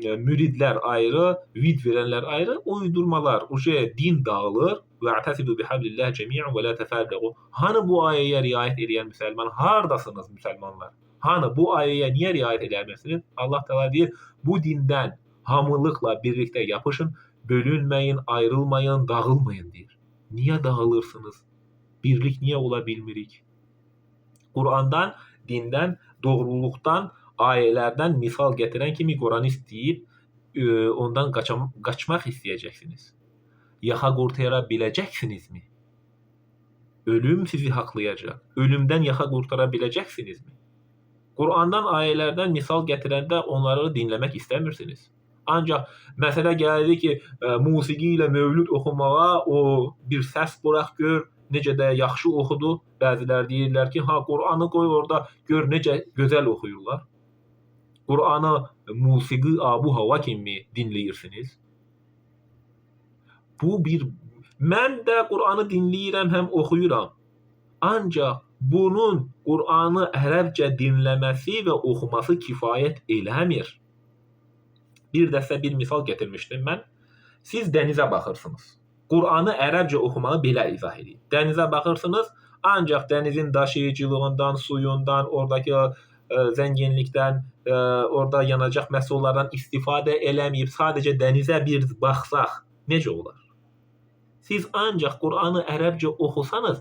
müridlər ayrı, vid verənlər ayrı, uydurmalar, uje din dağılır. Ve'tasibu bihablillah cemi'an ve la teferragu. Hani bu ayəyə riayət edən müsəlman, hardasınız müsəlmanlar? Hani bu ayəyə niyə riayət eləmirsiniz? Allah Teala deyir, bu dindən hamılıqla birlikdə yapışın, bölünməyin, ayrılmayın, dağılmayın deyir. Niyə dağılırsınız? Birlik niyə ola bilmirik? Qur'andan, dindən, doğruluqdan, ayələrdən misal gətirən kimi Quranist deyib ondan qaçmaq istəyəcəksiniz. Yaxa qurtara biləcəksinizmi? Ölüm sizi haqlayacaq. Ölümdən yaxa qurtara biləcəksinizmi? Qur'andan, ayələrdən misal gətirəndə onları dinləmək istəmirsiniz. Ancaq məsələ gəldi ki, musiqi ilə mövlüd oxumağa o bir səs bıraq gör, necə də yaxşı oxudu. Bəzilər deyirlər ki, ha Qur'anı qoy orada, gör necə gözəl oxuyurlar. Qur'anı musiqi, abu hava kimi dinləyirsiniz. Bu bir, mən də Qur'anı dinləyirəm, həm oxuyuram. Ancaq bunun Qur'anı ərəbcə dinləməsi və oxuması kifayət eləmir. Bir də sizə bir misal gətirmişdim mən. Siz dənizə baxırsınız. Qur'anı ərəbcə oxumağı belə izah edeyim. Dənizə baxırsınız, ancaq dənizin daşıyıcılığından, suyundan, oradakı zənginlikdən, orada yanacaq məhsullardan istifadə eləməyib, sadəcə dənizə bir baxsaq necə olar? Siz ancaq Qur'anı ərəbcə oxusanız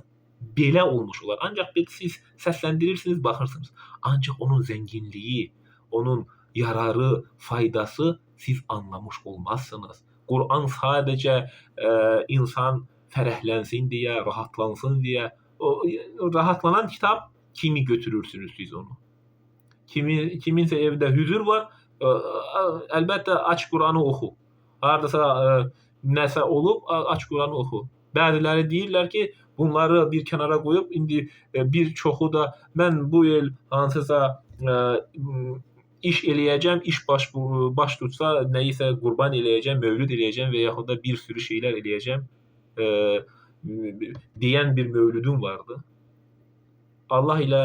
belə olmuş olar. Ancaq bir siz səsləndirirsiniz, baxırsınız. Ancaq onun zənginliyi, onun yararı, faydası siz anlamış olmazsınız. Qur'an sadəcə insan fərəhlənsin deyə, rahatlansın deyə, o rahatlanan kitab kimi götürürsünüz siz onu. Kiminsə evdə hüzür var, əlbəttə aç Qur'anı oxu. Hardasa nəsə olub, aç Qur'anı oxu. Bəziləri deyirlər ki, bunları bir kənara qoyub, indi bir çoxu da mən bu il hansısa iş eləyəcəm, iş baş tutsa, nəyisə qurban eləyəcəm, mövlüd eləyəcəm və yaxud da bir sürü şeylər eləyəcəm deyən bir mövlüdüm vardı. Allah ilə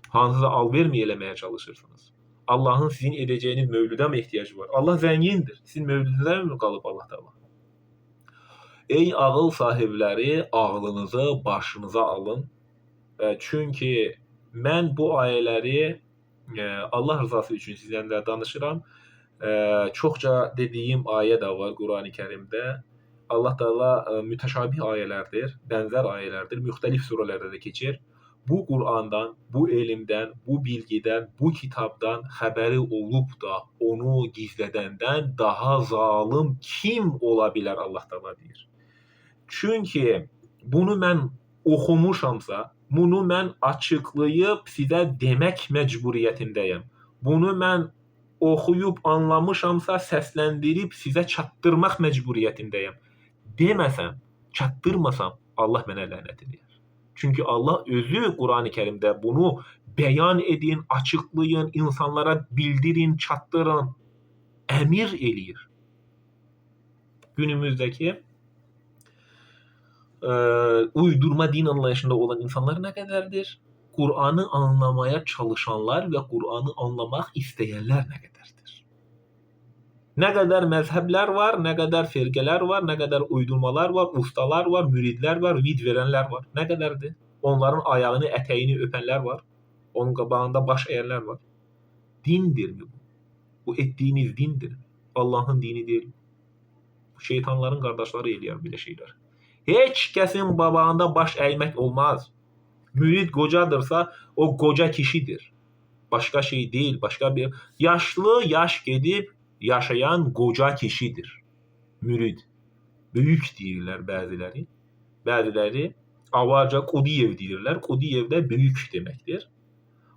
hansısa alvermi eləməyə çalışırsınız. Allahın sizin edəcəyiniz mövlüdə mi ehtiyacı var? Allah zəngindir. Sizin mövlüdünüzə mi qalıb Allah Teala? Ey ağıl sahibləri, ağlınızı başınıza alın. Çünki mən bu ayələri Allah rızası üçün sizdən də danışıram. Çoxca dediyim ayə də var Qurani Kərimdə. Allah Teala mütəşabih ayələrdir, bənzər ayələrdir, müxtəlif surələrdə də keçir. Bu Qur'andan, bu elmdən, bu bilgidən, bu kitabdan xəbəri olub da onu gizlədəndən daha zalım kim ola bilər Allah Teala deyir. Çünki bunu mən oxumuşamsa, bunu mən açıqlayıb sizə demək məcburiyyətindəyəm. Bunu mən oxuyub anlamışamsa, səsləndirib sizə çatdırmaq məcburiyyətindəyəm. Deməsəm, çatdırmasam Allah mənə lənət eləyər. Çünki Allah özü Qurani Kərimdə bunu bəyan edin, açıqlayın, insanlara bildirin, çatdırın, əmir eləyir. Günümüzdəki uydurma din anlayışında olan insanlar nə qədərdir? Qur'anı anlamaya çalışanlar və Qur'anı anlamaq istəyənlər nə qədərdir? Nə qədər məzhəblər var, nə qədər firqələr var, nə qədər uydurmalar var, ustalar var, müridlər var, vid verənlər var. Nə qədərdir? Onların ayağını, ətəyini öpənlər var. Onun qabağında baş əyənlər var. Dindirmi bu? Bu etdiyiniz dindir. Allahın dini deyil. Bu şeytanların qardaşları eləyər belə şeylər. Heç kəsin babağında baş əymək olmaz. Mürid qocadırsa, o qoca kişidir. Başqa şey deyil, başqa bir... Yaşlı yaş gedib yaşayan qoca kişidir. Mürid. Böyük deyirlər bəziləri. Bəziləri Avarca Qudiyev deyirlər. Qudiyev də böyük deməkdir.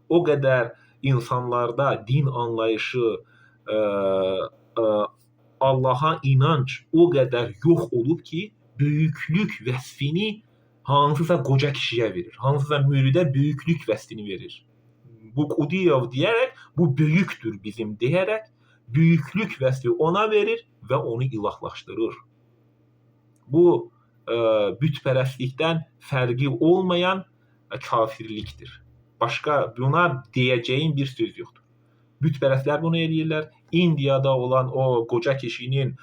O qədər insanlarda din anlayışı, Allaha inanc o qədər yox olub ki, böyüklük vəsfini hansısa qoca kişiyə verir. Hansısa müridə böyüklük vəsfini verir. Bu Qudiyev deyərək, bu böyükdür bizim deyərək, böyüklük vəsfi ona verir və onu ilahlaşdırır. Bu bütpərəstlikdən fərqi olmayan kafirlikdir. Başqa buna deyəcəyim bir söz yoxdur. Bütpərəstlər bunu eləyirlər. İndiyada olan o qoca kişinin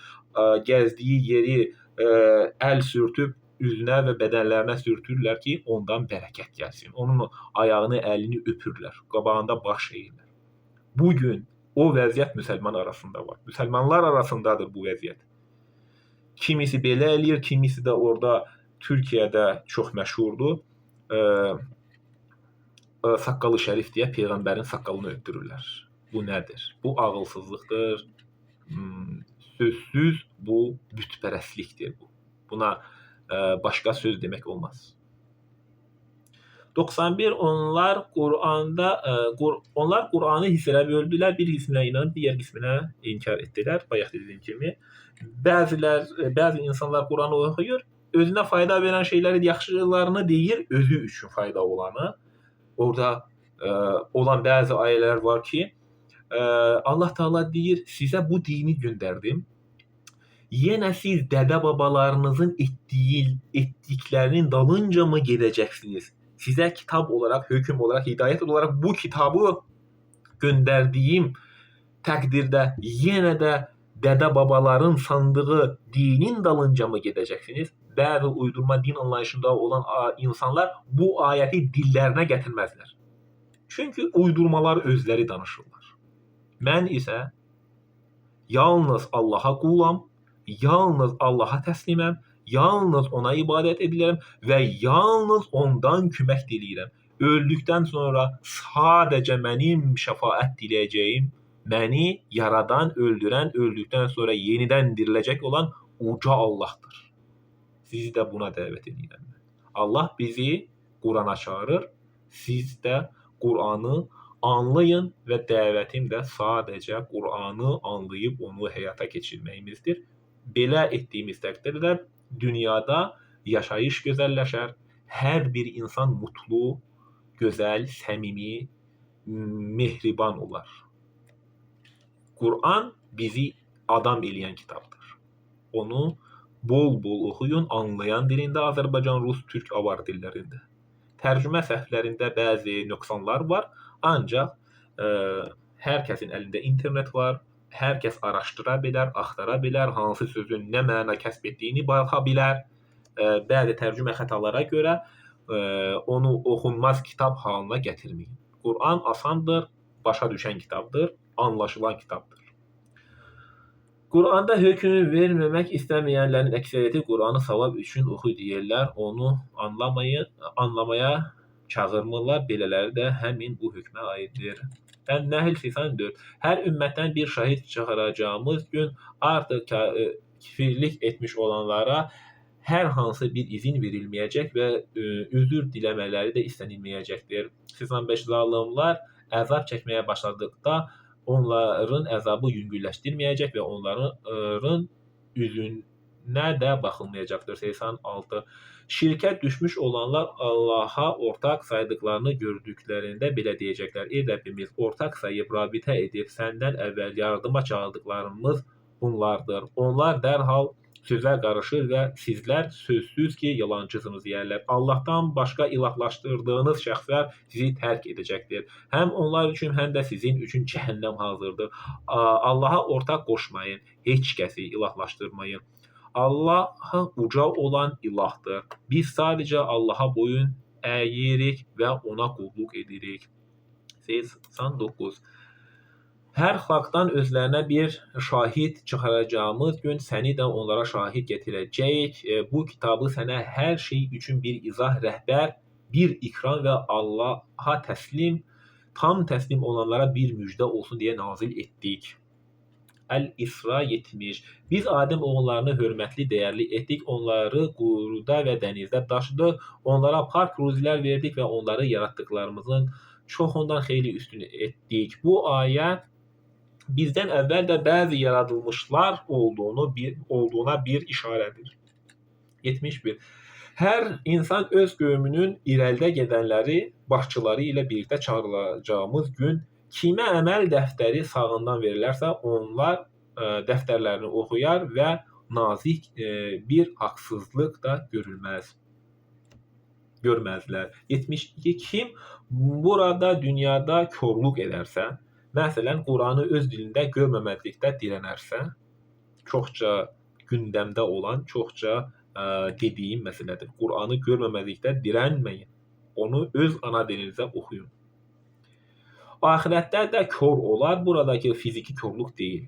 gəzdiyi yeri əl sürtüb üzünə və bədənlərinə sürtürlər ki, ondan bərəkət gəlsin. Onun ayağını, əlini öpürlər. Qabağında baş eğirlər. Bugün o vəziyyət müsəlman arasında var. Müsəlmanlar arasındadır bu vəziyyət. Kimisi belə eləyir, kimisi də orada Türkiyədə çox məşhurdur. Saqqalı şərif deyə peyğəmbərin saqqalını öpdürürlər. Bu nədir? Bu ağılsızlıqdır. Sözsüz bu bütpərəstlikdir bu. Buna başqa söz demək olmaz. 91 onlar onlar Qur'anı hissələrə böldülər. Bir qisminə inanıb, digər qisminə inkar etdilər. Bayaq dediyim kimi. Bəzi insanlar Qur'anı oxuyur, özünə fayda verən şeyləri, yaxşılarını deyir, özü üçün fayda olanı. Orada olan bəzi ayələr var ki, Allah Teala deyir, sizə bu dini göndərdim. Yenə siz dədə babalarınızın etdiklərinin dalınca mı gedəcəksiniz? Sizə kitab olaraq, hökm olaraq, hidayət olaraq bu kitabı göndərdiyim təqdirdə yenə də dədə babaların sandığı dinin dalınca mı gedəcəksiniz? Bəzi uydurma din anlayışında olan insanlar bu ayəti dillərinə gətirməzlər. Çünki uydurmalar özləri danışırlar. Mən isə yalnız Allaha qulam, yalnız Allaha təsliməm, yalnız ona ibadət edirəm və yalnız ondan kömək diləyirəm. Öldükdən sonra sadəcə mənim şəfaət diləyəcəyim, məni yaradan, öldürən, öldükdən sonra yenidən diriləcək olan uca Allahdır. Sizi də buna dəvət edirəm. Allah bizi Qurana çağırır. Siz də Qur'anı anlayın və dəvətim də sadəcə Qur'anı anlayıb onu həyata keçirməyimizdir. Belə etdiyimiz təqdirdə dünyada yaşayış gözəlləşər. Hər bir insan mutlu, gözəl, səmimi, mehriban olar. Qur'an bizi adam eləyən kitabdır. Onu bol-bol oxuyun, anlayan dilində, Azərbaycan, Rus, Türk, Avar dillərində. Tərcümə səhvlərində bəzi nöqsanlar var, ancaq hər kəsin əlində internet var, hər kəs araşdıra bilər, axtara bilər, hansı sözün nə məna kəsb etdiyini baxa bilər. Bəzi tərcümə xətalara görə onu oxunmaz kitab halına gətirməyin. Qur'an asandır, başa düşən kitabdır, anlaşılan kitabdır. Qur'anda hökmü verməmək istəməyənlərin əksəriyyəti Qur'anı savab üçün oxu deyirlər, onu anlamaya çağırmırlar, belələri də həmin bu hökmə aiddir. Ən-Nəhl 84. Hər ümmətdən bir şahid çıxaracağımız gün artıq kifirlik etmiş olanlara hər hansı bir izin verilməyəcək və üzür diləmələri də istənilməyəcəkdir. 85. Zalimlar əzab çəkməyə başladıqda onların əzabı yüngülləşdirməyəcək və onların üzünə də baxılmayacaqdır. 86. Şirkə düşmüş olanlar Allaha ortaq saydıqlarını gördüklərində belə deyəcəklər: Ey Rəbbimiz, ortaq sayıb rabitə edib səndən əvvəl yardıma çağırdıqlarımız bunlardır. Onlar dərhal sözə qarışır və sizlər sözsüz ki, yalancısınız deyərlər. Allahdan başqa ilahlaşdırdığınız şəxslər sizi tərk edəcəkdir. Həm onlar üçün, həm də sizin üçün cəhənnəm hazırdır. Allaha ortaq qoşmayın, heç kəsi ilahlaşdırmayın. Allah uca olan ilahdır. Biz sadəcə Allaha boyun əyirik və ona qulluq edirik. 89. Hər xalqdan özlərinə bir şahid çıxaracağımız gün səni də onlara şahid gətirəcəyik. Bu kitabı sənə hər şey üçün bir izah, rəhbər, bir ikram və Allaha təslim, tam təslim olanlara bir müjdə olsun deyə nazil etdik. Əl-İsra 70. Biz Adəm oğullarını hörmətli, dəyərli etdik, onları quruda və dənizdə daşıdıq, onlara park ruzilər verdik və onları yaratdıqlarımızın çoxundan xeyli üstün etdik. Bu ayə bizdən əvvəl də bəzi yaradılmışlar olduğuna bir işarədir. 71. Hər insan öz qövmünün irəlidə gedənləri, başçıları ilə birlikdə çağırılacağımız gün kimə əməl dəftəri sağından verilərsə, onlar dəftərlərini oxuyar və nazik bir haqsızlıq da görməzlər. 72. Kim burada dünyada korluq edərsə, məsələn, Quranı öz dilində görməməzlikdə dirənərsə, çoxca gündəmdə olan, çoxca dediyim məsələdir. Quranı görməməzlikdə dirənməyin. Onu öz ana dilinizdə oxuyun. Axirətdə də kor olar. Buradakı fiziki korluq deyil.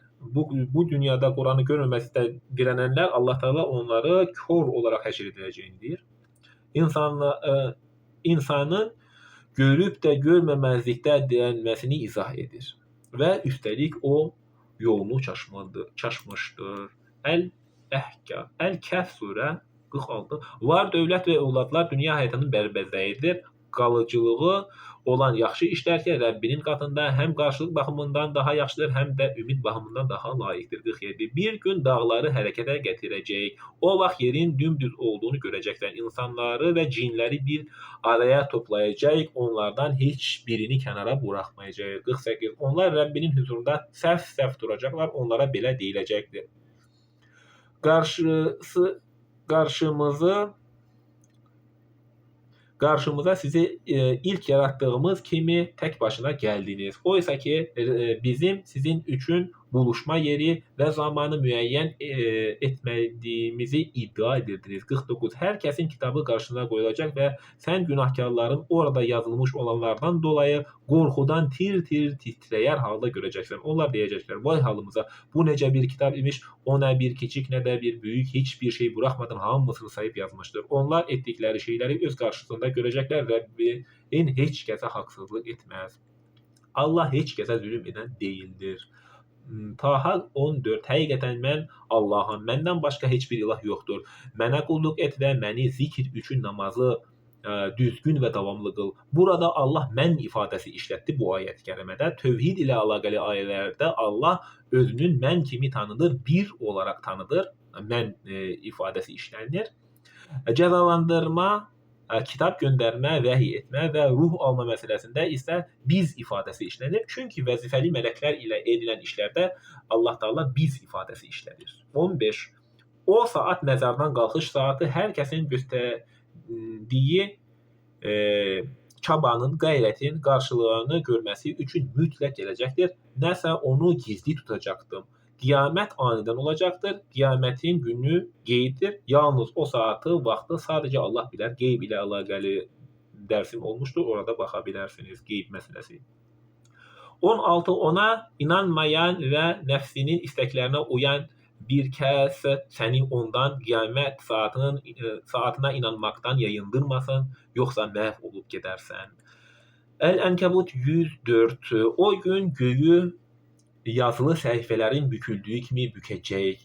Bu dünyada Quranı görməməzlikdə dirənənlər Allah Teala onları kor olaraq həşr edəcəyini deyir. İnsanın görüb də görməməzlikdə dirənməsini izah edir. Və üstəlik o yolunu çaşmışdır. Əl-Əhkam, Əl-Kəhf surə 46. Var, dövlət və övladlar dünya həyatının bərbəzəyidir. Qalıcılığı olan yaxşı işlər ki, Rəbbinin qatında həm qarşılıq baxımından daha yaxşıdır, həm də ümid baxımından daha layiqdir. 47. Bir gün dağları hərəkətə gətirəcəyik. O vaxt yerin dümdüz olduğunu görəcəklər. İnsanları və cinləri bir araya toplayacağıq. Onlardan heç birini kənara buraxmayacağıq. 48. Onlar Rəbbinin hüzurunda səf-səf duracaqlar. Onlara belə deyiləcəkdir. Qarşımıza sizi ilk yarattığımız kimi tək başına gəldiniz. Oysa ki, bizim sizin üçün buluşma yeri və zamanı müəyyən etmədiyimizi iddia edirdiniz. 49. Hər kəsin kitabı qarşısına qoyulacaq və sən günahkarların orada yazılmış olanlardan dolayı qorxudan tir-tir titrəyər halda görəcəksən. Onlar deyəcəklər, vay halımıza, bu necə bir kitab imiş, o nə bir kiçik, nə də bir böyük, heç bir şey buraxmadan hamısını sayıb yazmışdır. Onlar etdikləri şeyləri öz qarşısında görəcəklər. Rəbbin heç kəsə haqsızlıq etməz. Allah heç kəsə zülüm edən deyildir. Taha 14. Həqiqətən mən Allaham, məndən başqa heç bir ilah yoxdur. Mənə qulluq et və məni zikr üçün namazı düzgün və davamlı qıl. Burada Allah mən ifadəsi işlətdi bu ayət-i kərimədə. Tövhid ilə əlaqəli ayələrdə Allah özünün mən kimi tanıdır, bir olaraq tanıdır. Mən ifadəsi işlənir. Cəzalandırma, kitab göndərmə, vəhiy etmə və ruh alma məsələsində isə biz ifadəsi işlənir. Çünki vəzifəli mələklər ilə edilən işlərdə Allah Teala biz ifadəsi işlədir. 15. O saat məzardan qalxış saatı hər kəsin göstərdiyi çabanın, qeyrətin qarşılığını görməsi üçün mütləq gələcəkdir. Nəsə onu gizli tutacaqdım. Qiyamət anidən olacaqdır. Qiyamətin günü qeybdir. Yalnız o saatı, vaxtı sadəcə Allah bilər. Qeyb ilə əlaqəli dərsim olmuşdur. Orada baxa bilərsiniz qeyb məsələsi. 16. Ona inanmayan və nəfsinin istəklərinə uyan bir kəs səni ondan qiyamət saatına inanmaqdan yayındırmasın, yoxsa məhv olub gedərsən. Əl-Ənkəbut 104. O gün göyü yazılı səhifələrin büküldüyü kimi bükəcəyik.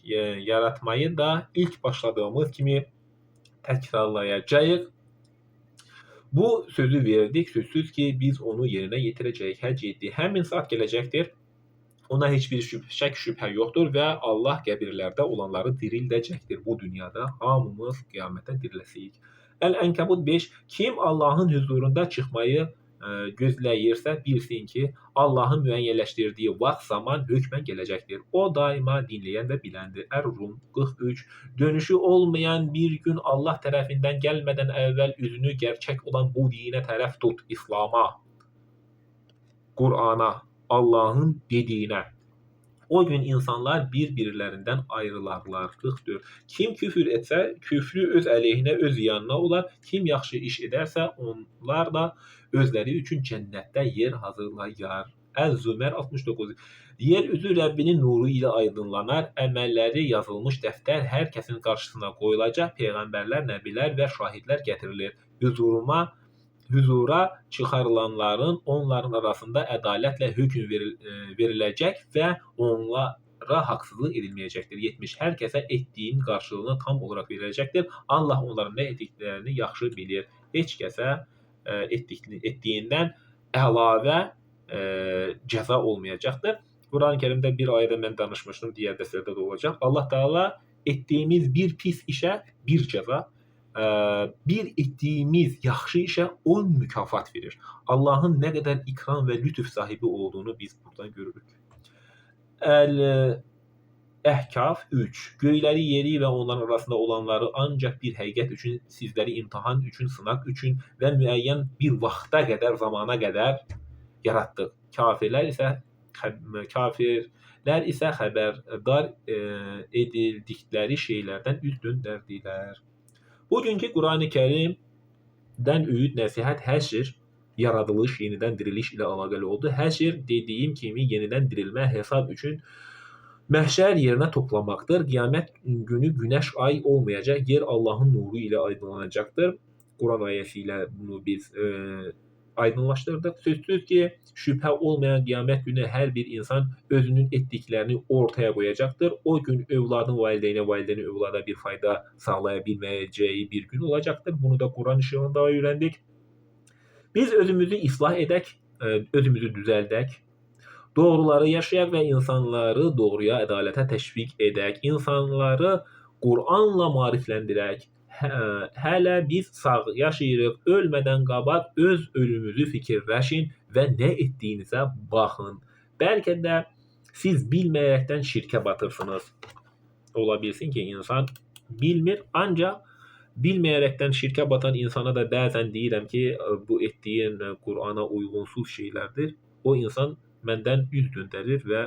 Yaratmayı da ilk başladığımız kimi təkrarlayacağıq. Bu sözü verdik, sözsüz ki biz onu yerinə yetirəcəyik. Həcc 7. Həmin saat gələcəkdir. Ona heç bir şək şübhə yoxdur və Allah qəbirlərdə olanları dirildəcəkdir. Bu dünyada hamımız qiyamətə diriləsiyik. Əl-Ənkəbut 5. Kim Allahın hüzurunda çıxmayı gözləyirsə, bilsin ki, Allahın müəyyənləşdirdiyi vaxt, zaman hökmən gələcəkdir. O daima dinləyən və biləndir. Ər-Rum 43. Dönüşü olmayan bir gün Allah tərəfindən gəlmədən əvvəl üzünü gerçək olan bu dinə tərəf tut, İslama, Qur'ana, Allahın dediyinə. O gün insanlar bir-birlərindən ayrılarlar. 44. Kim küfür etsə, küfrü öz əleyhinə, öz ziyanına olar. Kim yaxşı iş edərsə, onlar da özləri üçün cənnətdə yer hazırlayar. Əl-Zümer 69. Yer üzü Rəbbinin nuru ilə aydınlanar. Əməlləri yazılmış dəftər hər kəsin qarşısına qoyulacaq. Peyğəmbərlər, nəbilər və şahidlər gətirilir. Hüzura çıxarılanların onların arasında ədalətlə hökm veriləcək və onlar Onlara haqsızlıq edilməyəcəkdir. 70. Hər kəsə etdiyin qarşılığını tam olaraq veriləcəkdir. Allah onların nə etdiklərini yaxşı bilir. Heç kəsə etdiyindən əlavə cəza olmayacaqdır. Quran-ı Kərimdə bir ayədə mən danışmışdım, digər dərslərdə də olacaq. Allah Teala etdiyimiz bir pis işə bir cəza, bir etdiyimiz yaxşı işə 10 mükafat verir. Allahın nə qədər ikram və lütf sahibi olduğunu biz buradan görürük. Əl-Əhkaf 3. Göyləri, yeri və onların arasında olanları ancaq bir həqiqət üçün, sizləri imtahan üçün, sınaq üçün və müəyyən bir vaxta qədər, zamana qədər yaratdıq. Kafirlər isə xəbərdar edildikləri şeylərdən üz döndərdilər. Bugünkü Qurani Kərimdən öyüd nəsihət həşr, yaradılış, yenidən diriliş ilə əlaqəli oldu. Həşr dediyim kimi yenidən dirilmə hesab üçün məhşər yerinə toplamaqdır. Qiyamət günü günəş, ay olmayacaq, yer Allahın nuru ilə aydınlanacaqdır. Quran ayəsi ilə bunu biz aydınlaşdırdıq. Sözsüz ki, şübhə olmayan qiyamət günü hər bir insan özünün etdiklərini ortaya qoyacaqdır. O gün övladın valideynə, valideynin övlada bir fayda sağlaya bilməyəcəyi bir gün olacaqdır. Bunu da Quran işığında öyrəndik. Biz özümüzü islah edək, özümüzü düzəldək, doğruları yaşayaq və insanları doğruya, ədalətə təşviq edək, insanları Quranla maarifləndirək. Hələ biz sağ yaşayırıq, ölmədən qabaq öz ölümünüzü fikirləşin və nə etdiyinizə baxın. Bəlkə də siz bilməyərəkdən şirkə batırsınız. Ola bilsin ki, insan bilmir, ancaq bilməyərəkdən şirkə batan insana da bəzən deyirəm ki, bu etdiyin Qurana uyğunsuz şeylərdir. O insan məndən üz döndərir və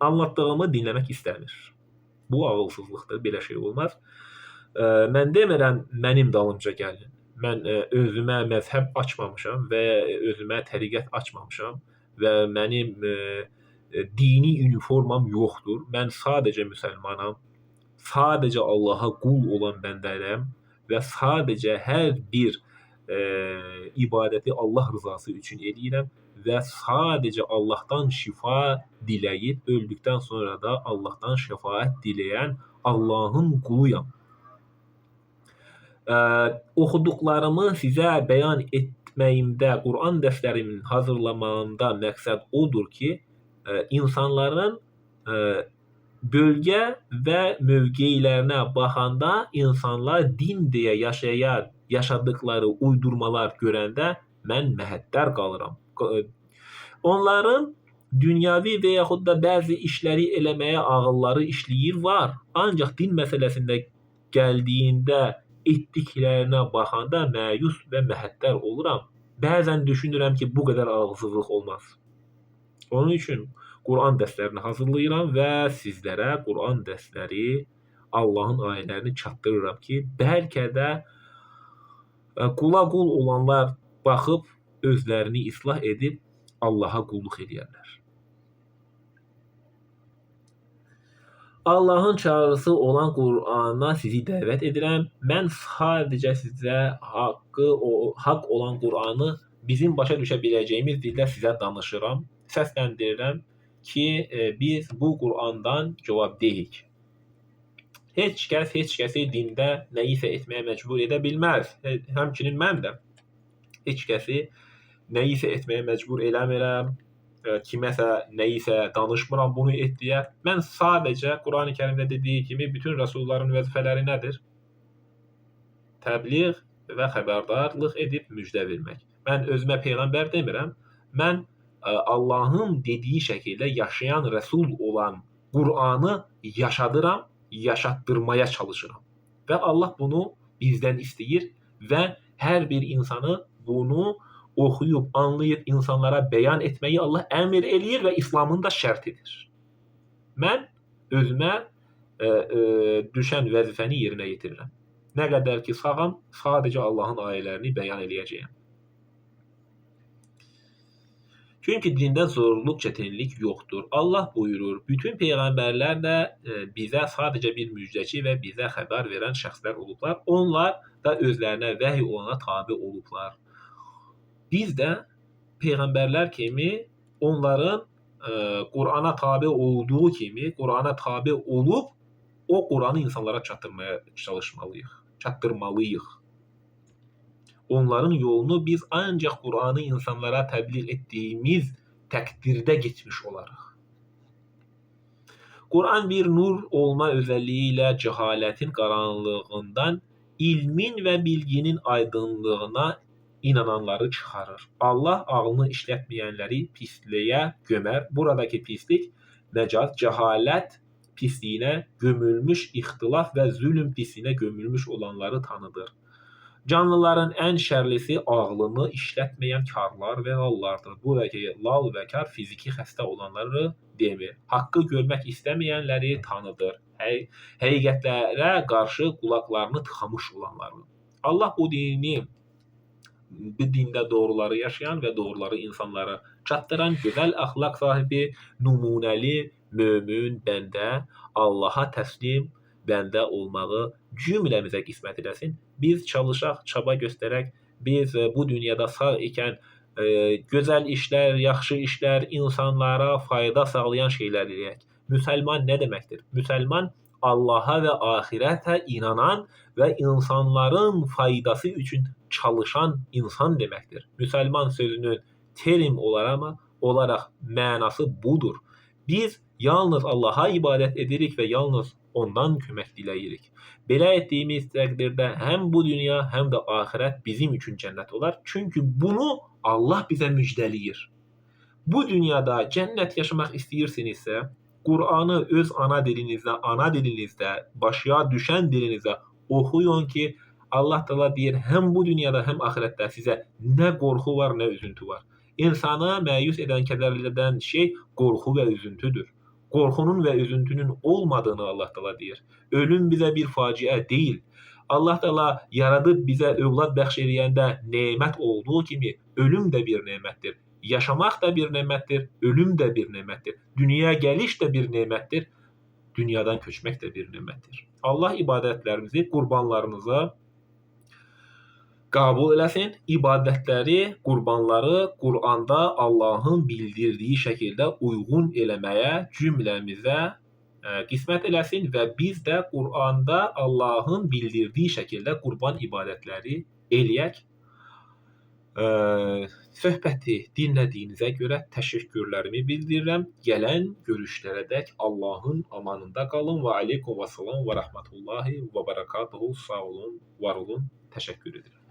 anlatdığımı dinləmək istəmir. Bu ağılsızlıqdır, belə şey olmaz. Mən demirəm, mənim dalımca gəlin. Mən özümə məzhəb açmamışam və özümə təriqət açmamışam və mənim dini uniformam yoxdur. Mən sadəcə müsəlmanam, sadəcə Allaha qul olan bəndərəm və sadəcə hər bir ibadəti Allah rızası üçün eləyirəm və sadəcə Allahdan şifa diləyib, öldükdən sonra da Allahdan şəfaət diləyən Allahın quluyam. Oxuduqlarımı sizə bəyan etməyimdə, Quran dərslərimin hazırlamağımda məqsəd odur ki, insanların bölgə və mövqelərinə baxanda insanlar din deyə yaşadıkları uydurmalar görəndə mən məhəttər qalıram. Onların dünyavi və yaxud da bəzi işləri eləməyə ağılları işləyir var. Ancaq din məsələsində gəldiyində etdiklərinə baxanda məyus və məhəttər oluram. Bəzən düşünürəm ki, bu qədər ağılsızlıq olmaz. Onun üçün Quran dərslərini hazırlayıram və sizlərə Quran dərsləri, Allahın ayələrini çatdırıram ki, bəlkə də qula qul olanlar baxıb özlərini islah edib Allaha qulluq eləyərlər. Allahın çağrısı olan Qurana sizi dəvət edirəm. Mən sadəcə sizə haqq olan Qur'anı bizim başa düşə biləcəyimiz dildə sizə danışıram, səsləndirirəm ki, biz bu Qur'andan cavab deyik. Heç kəs heç kəsi dində nəyisə etməyə məcbur edə bilməz. Həmçinin mən də heç kəsi nəyisə etməyə məcbur eləmirəm, kiməsə nəyisə danışmıram bunu et deyə. Mən sadəcə Qurani Kərimdə dediyi kimi bütün rəsulların vəzifələri nədir? Təbliğ və xəbərdarlıq edib müjdə vermək. Mən özümə peyğəmbər demirəm. Mən Allahın dediyi şəkildə yaşayan rəsul olan Qur'anı yaşadıram, yaşatdırmaya çalışıram. Və Allah bunu bizdən istəyir və hər bir insanı bunu oxuyub, anlayıb insanlara bəyan etməyi Allah əmr eləyir və İslamın da şərtidir. Mən özümə düşən vəzifəni yerinə yetirirəm. Nə qədər ki sağam, sadəcə Allahın ayələrini bəyan eləyəcəyəm. Çünki dində zorluq, çətinlik yoxdur. Allah buyurur, bütün peyğəmbərlər də bizə sadəcə bir müjdəçi və bizə xəbər verən şəxslər olublar. Onlar da özlərinə vəhy olana tabi olublar. Biz də peyğəmbərlər kimi onların Qurana tabe olduğu kimi Qurana tabe olub o Qur'anı insanlara çatdırmaya çalışmalıyıq, çatdırmalıyıq. Onların yolunu biz ancaq Qur'anı insanlara təbliğ etdiyimiz təqdirdə getmiş olarıq. Qur'an bir nur olma özelliğiyle ilə cəhalətin qaranlığından ilmin və bilginin aydınlığına inananları çıxarır. Allah ağlını işlətməyənləri pisliyə gömər. Buradakı pislik məcaz, cəhalət pisliyinə gömülmüş, ixtilaf və zülm pisliyinə gömülmüş olanları tanıdır. Canlıların ən şərlisi ağlını işlətməyən karlar və lallardır. Buradakı lal və kar fiziki xəstə olanları demir. Haqqı görmək istəməyənləri tanıdır. Həqiqətlərə qarşı qulaqlarını tıxamış olanları. Allah bu dini, bu dində doğruları yaşayan və doğruları insanlara çatdıran gözəl əxlaq sahibi, nümunəli, mömin bəndə, Allaha təslim bəndə olmağı cümləmizə qismət eləsin. Biz çalışaq, çaba göstərək, biz bu dünyada sağ ikən gözəl işlər, yaxşı işlər, insanlara fayda sağlayan şeylər eləyək. Müsəlman nə deməkdir? Müsəlman Allaha və axirətə inanan və insanların faydası üçün çalışan insan deməkdir. Müsəlman sözünün terim olaraq mənası budur. Biz yalnız Allaha ibadət edirik və yalnız ondan kömək diləyirik. Belə etdiyimiz təqdirdə həm bu dünya, həm də axirət bizim üçün cənnət olar. Çünki bunu Allah bizə müjdələyir. Bu dünyada cənnət yaşamaq istəyirsinizsə, Qur'anı öz ana dilinizdə, ana dilinizdə, başa düşən dilinizdə oxuyun ki, Allah Teala deyir, həm bu dünyada, həm axirətdə sizə nə qorxu var, nə üzüntü var. İnsanı məyus edən, kədərli edən şey qorxu və üzüntüdür. Qorxunun və üzüntünün olmadığını Allah Teala deyir. Ölüm bizə bir faciə deyil. Allah Teala yaradıb bizə övlad bəxş eləyəndə nemət olduğu kimi ölüm də bir nemətdir. Yaşamaq da bir nemətdir, ölüm də bir nemətdir. Dünyaya gəliş də bir nemətdir, dünyadan köçmək də bir nemətdir. Allah ibadətlərimizi, qurbanlarımızı qəbul eləsin. İbadətləri, qurbanları Qur'anda Allahın bildirdiyi şəkildə uyğun eləməyə cümləmizə qismət eləsin və biz də Qur'anda Allahın bildirdiyi şəkildə qurban ibadətləri eləyək. Söhbəti dinlədiyinizə görə təşəkkürlərimi bildirirəm. Gələn görüşlərədək Allahın amanında qalın. Və aleykum və salam və rəhmətullahi və barakatuhu. Sağ olun, var olun. Təşəkkür edirəm.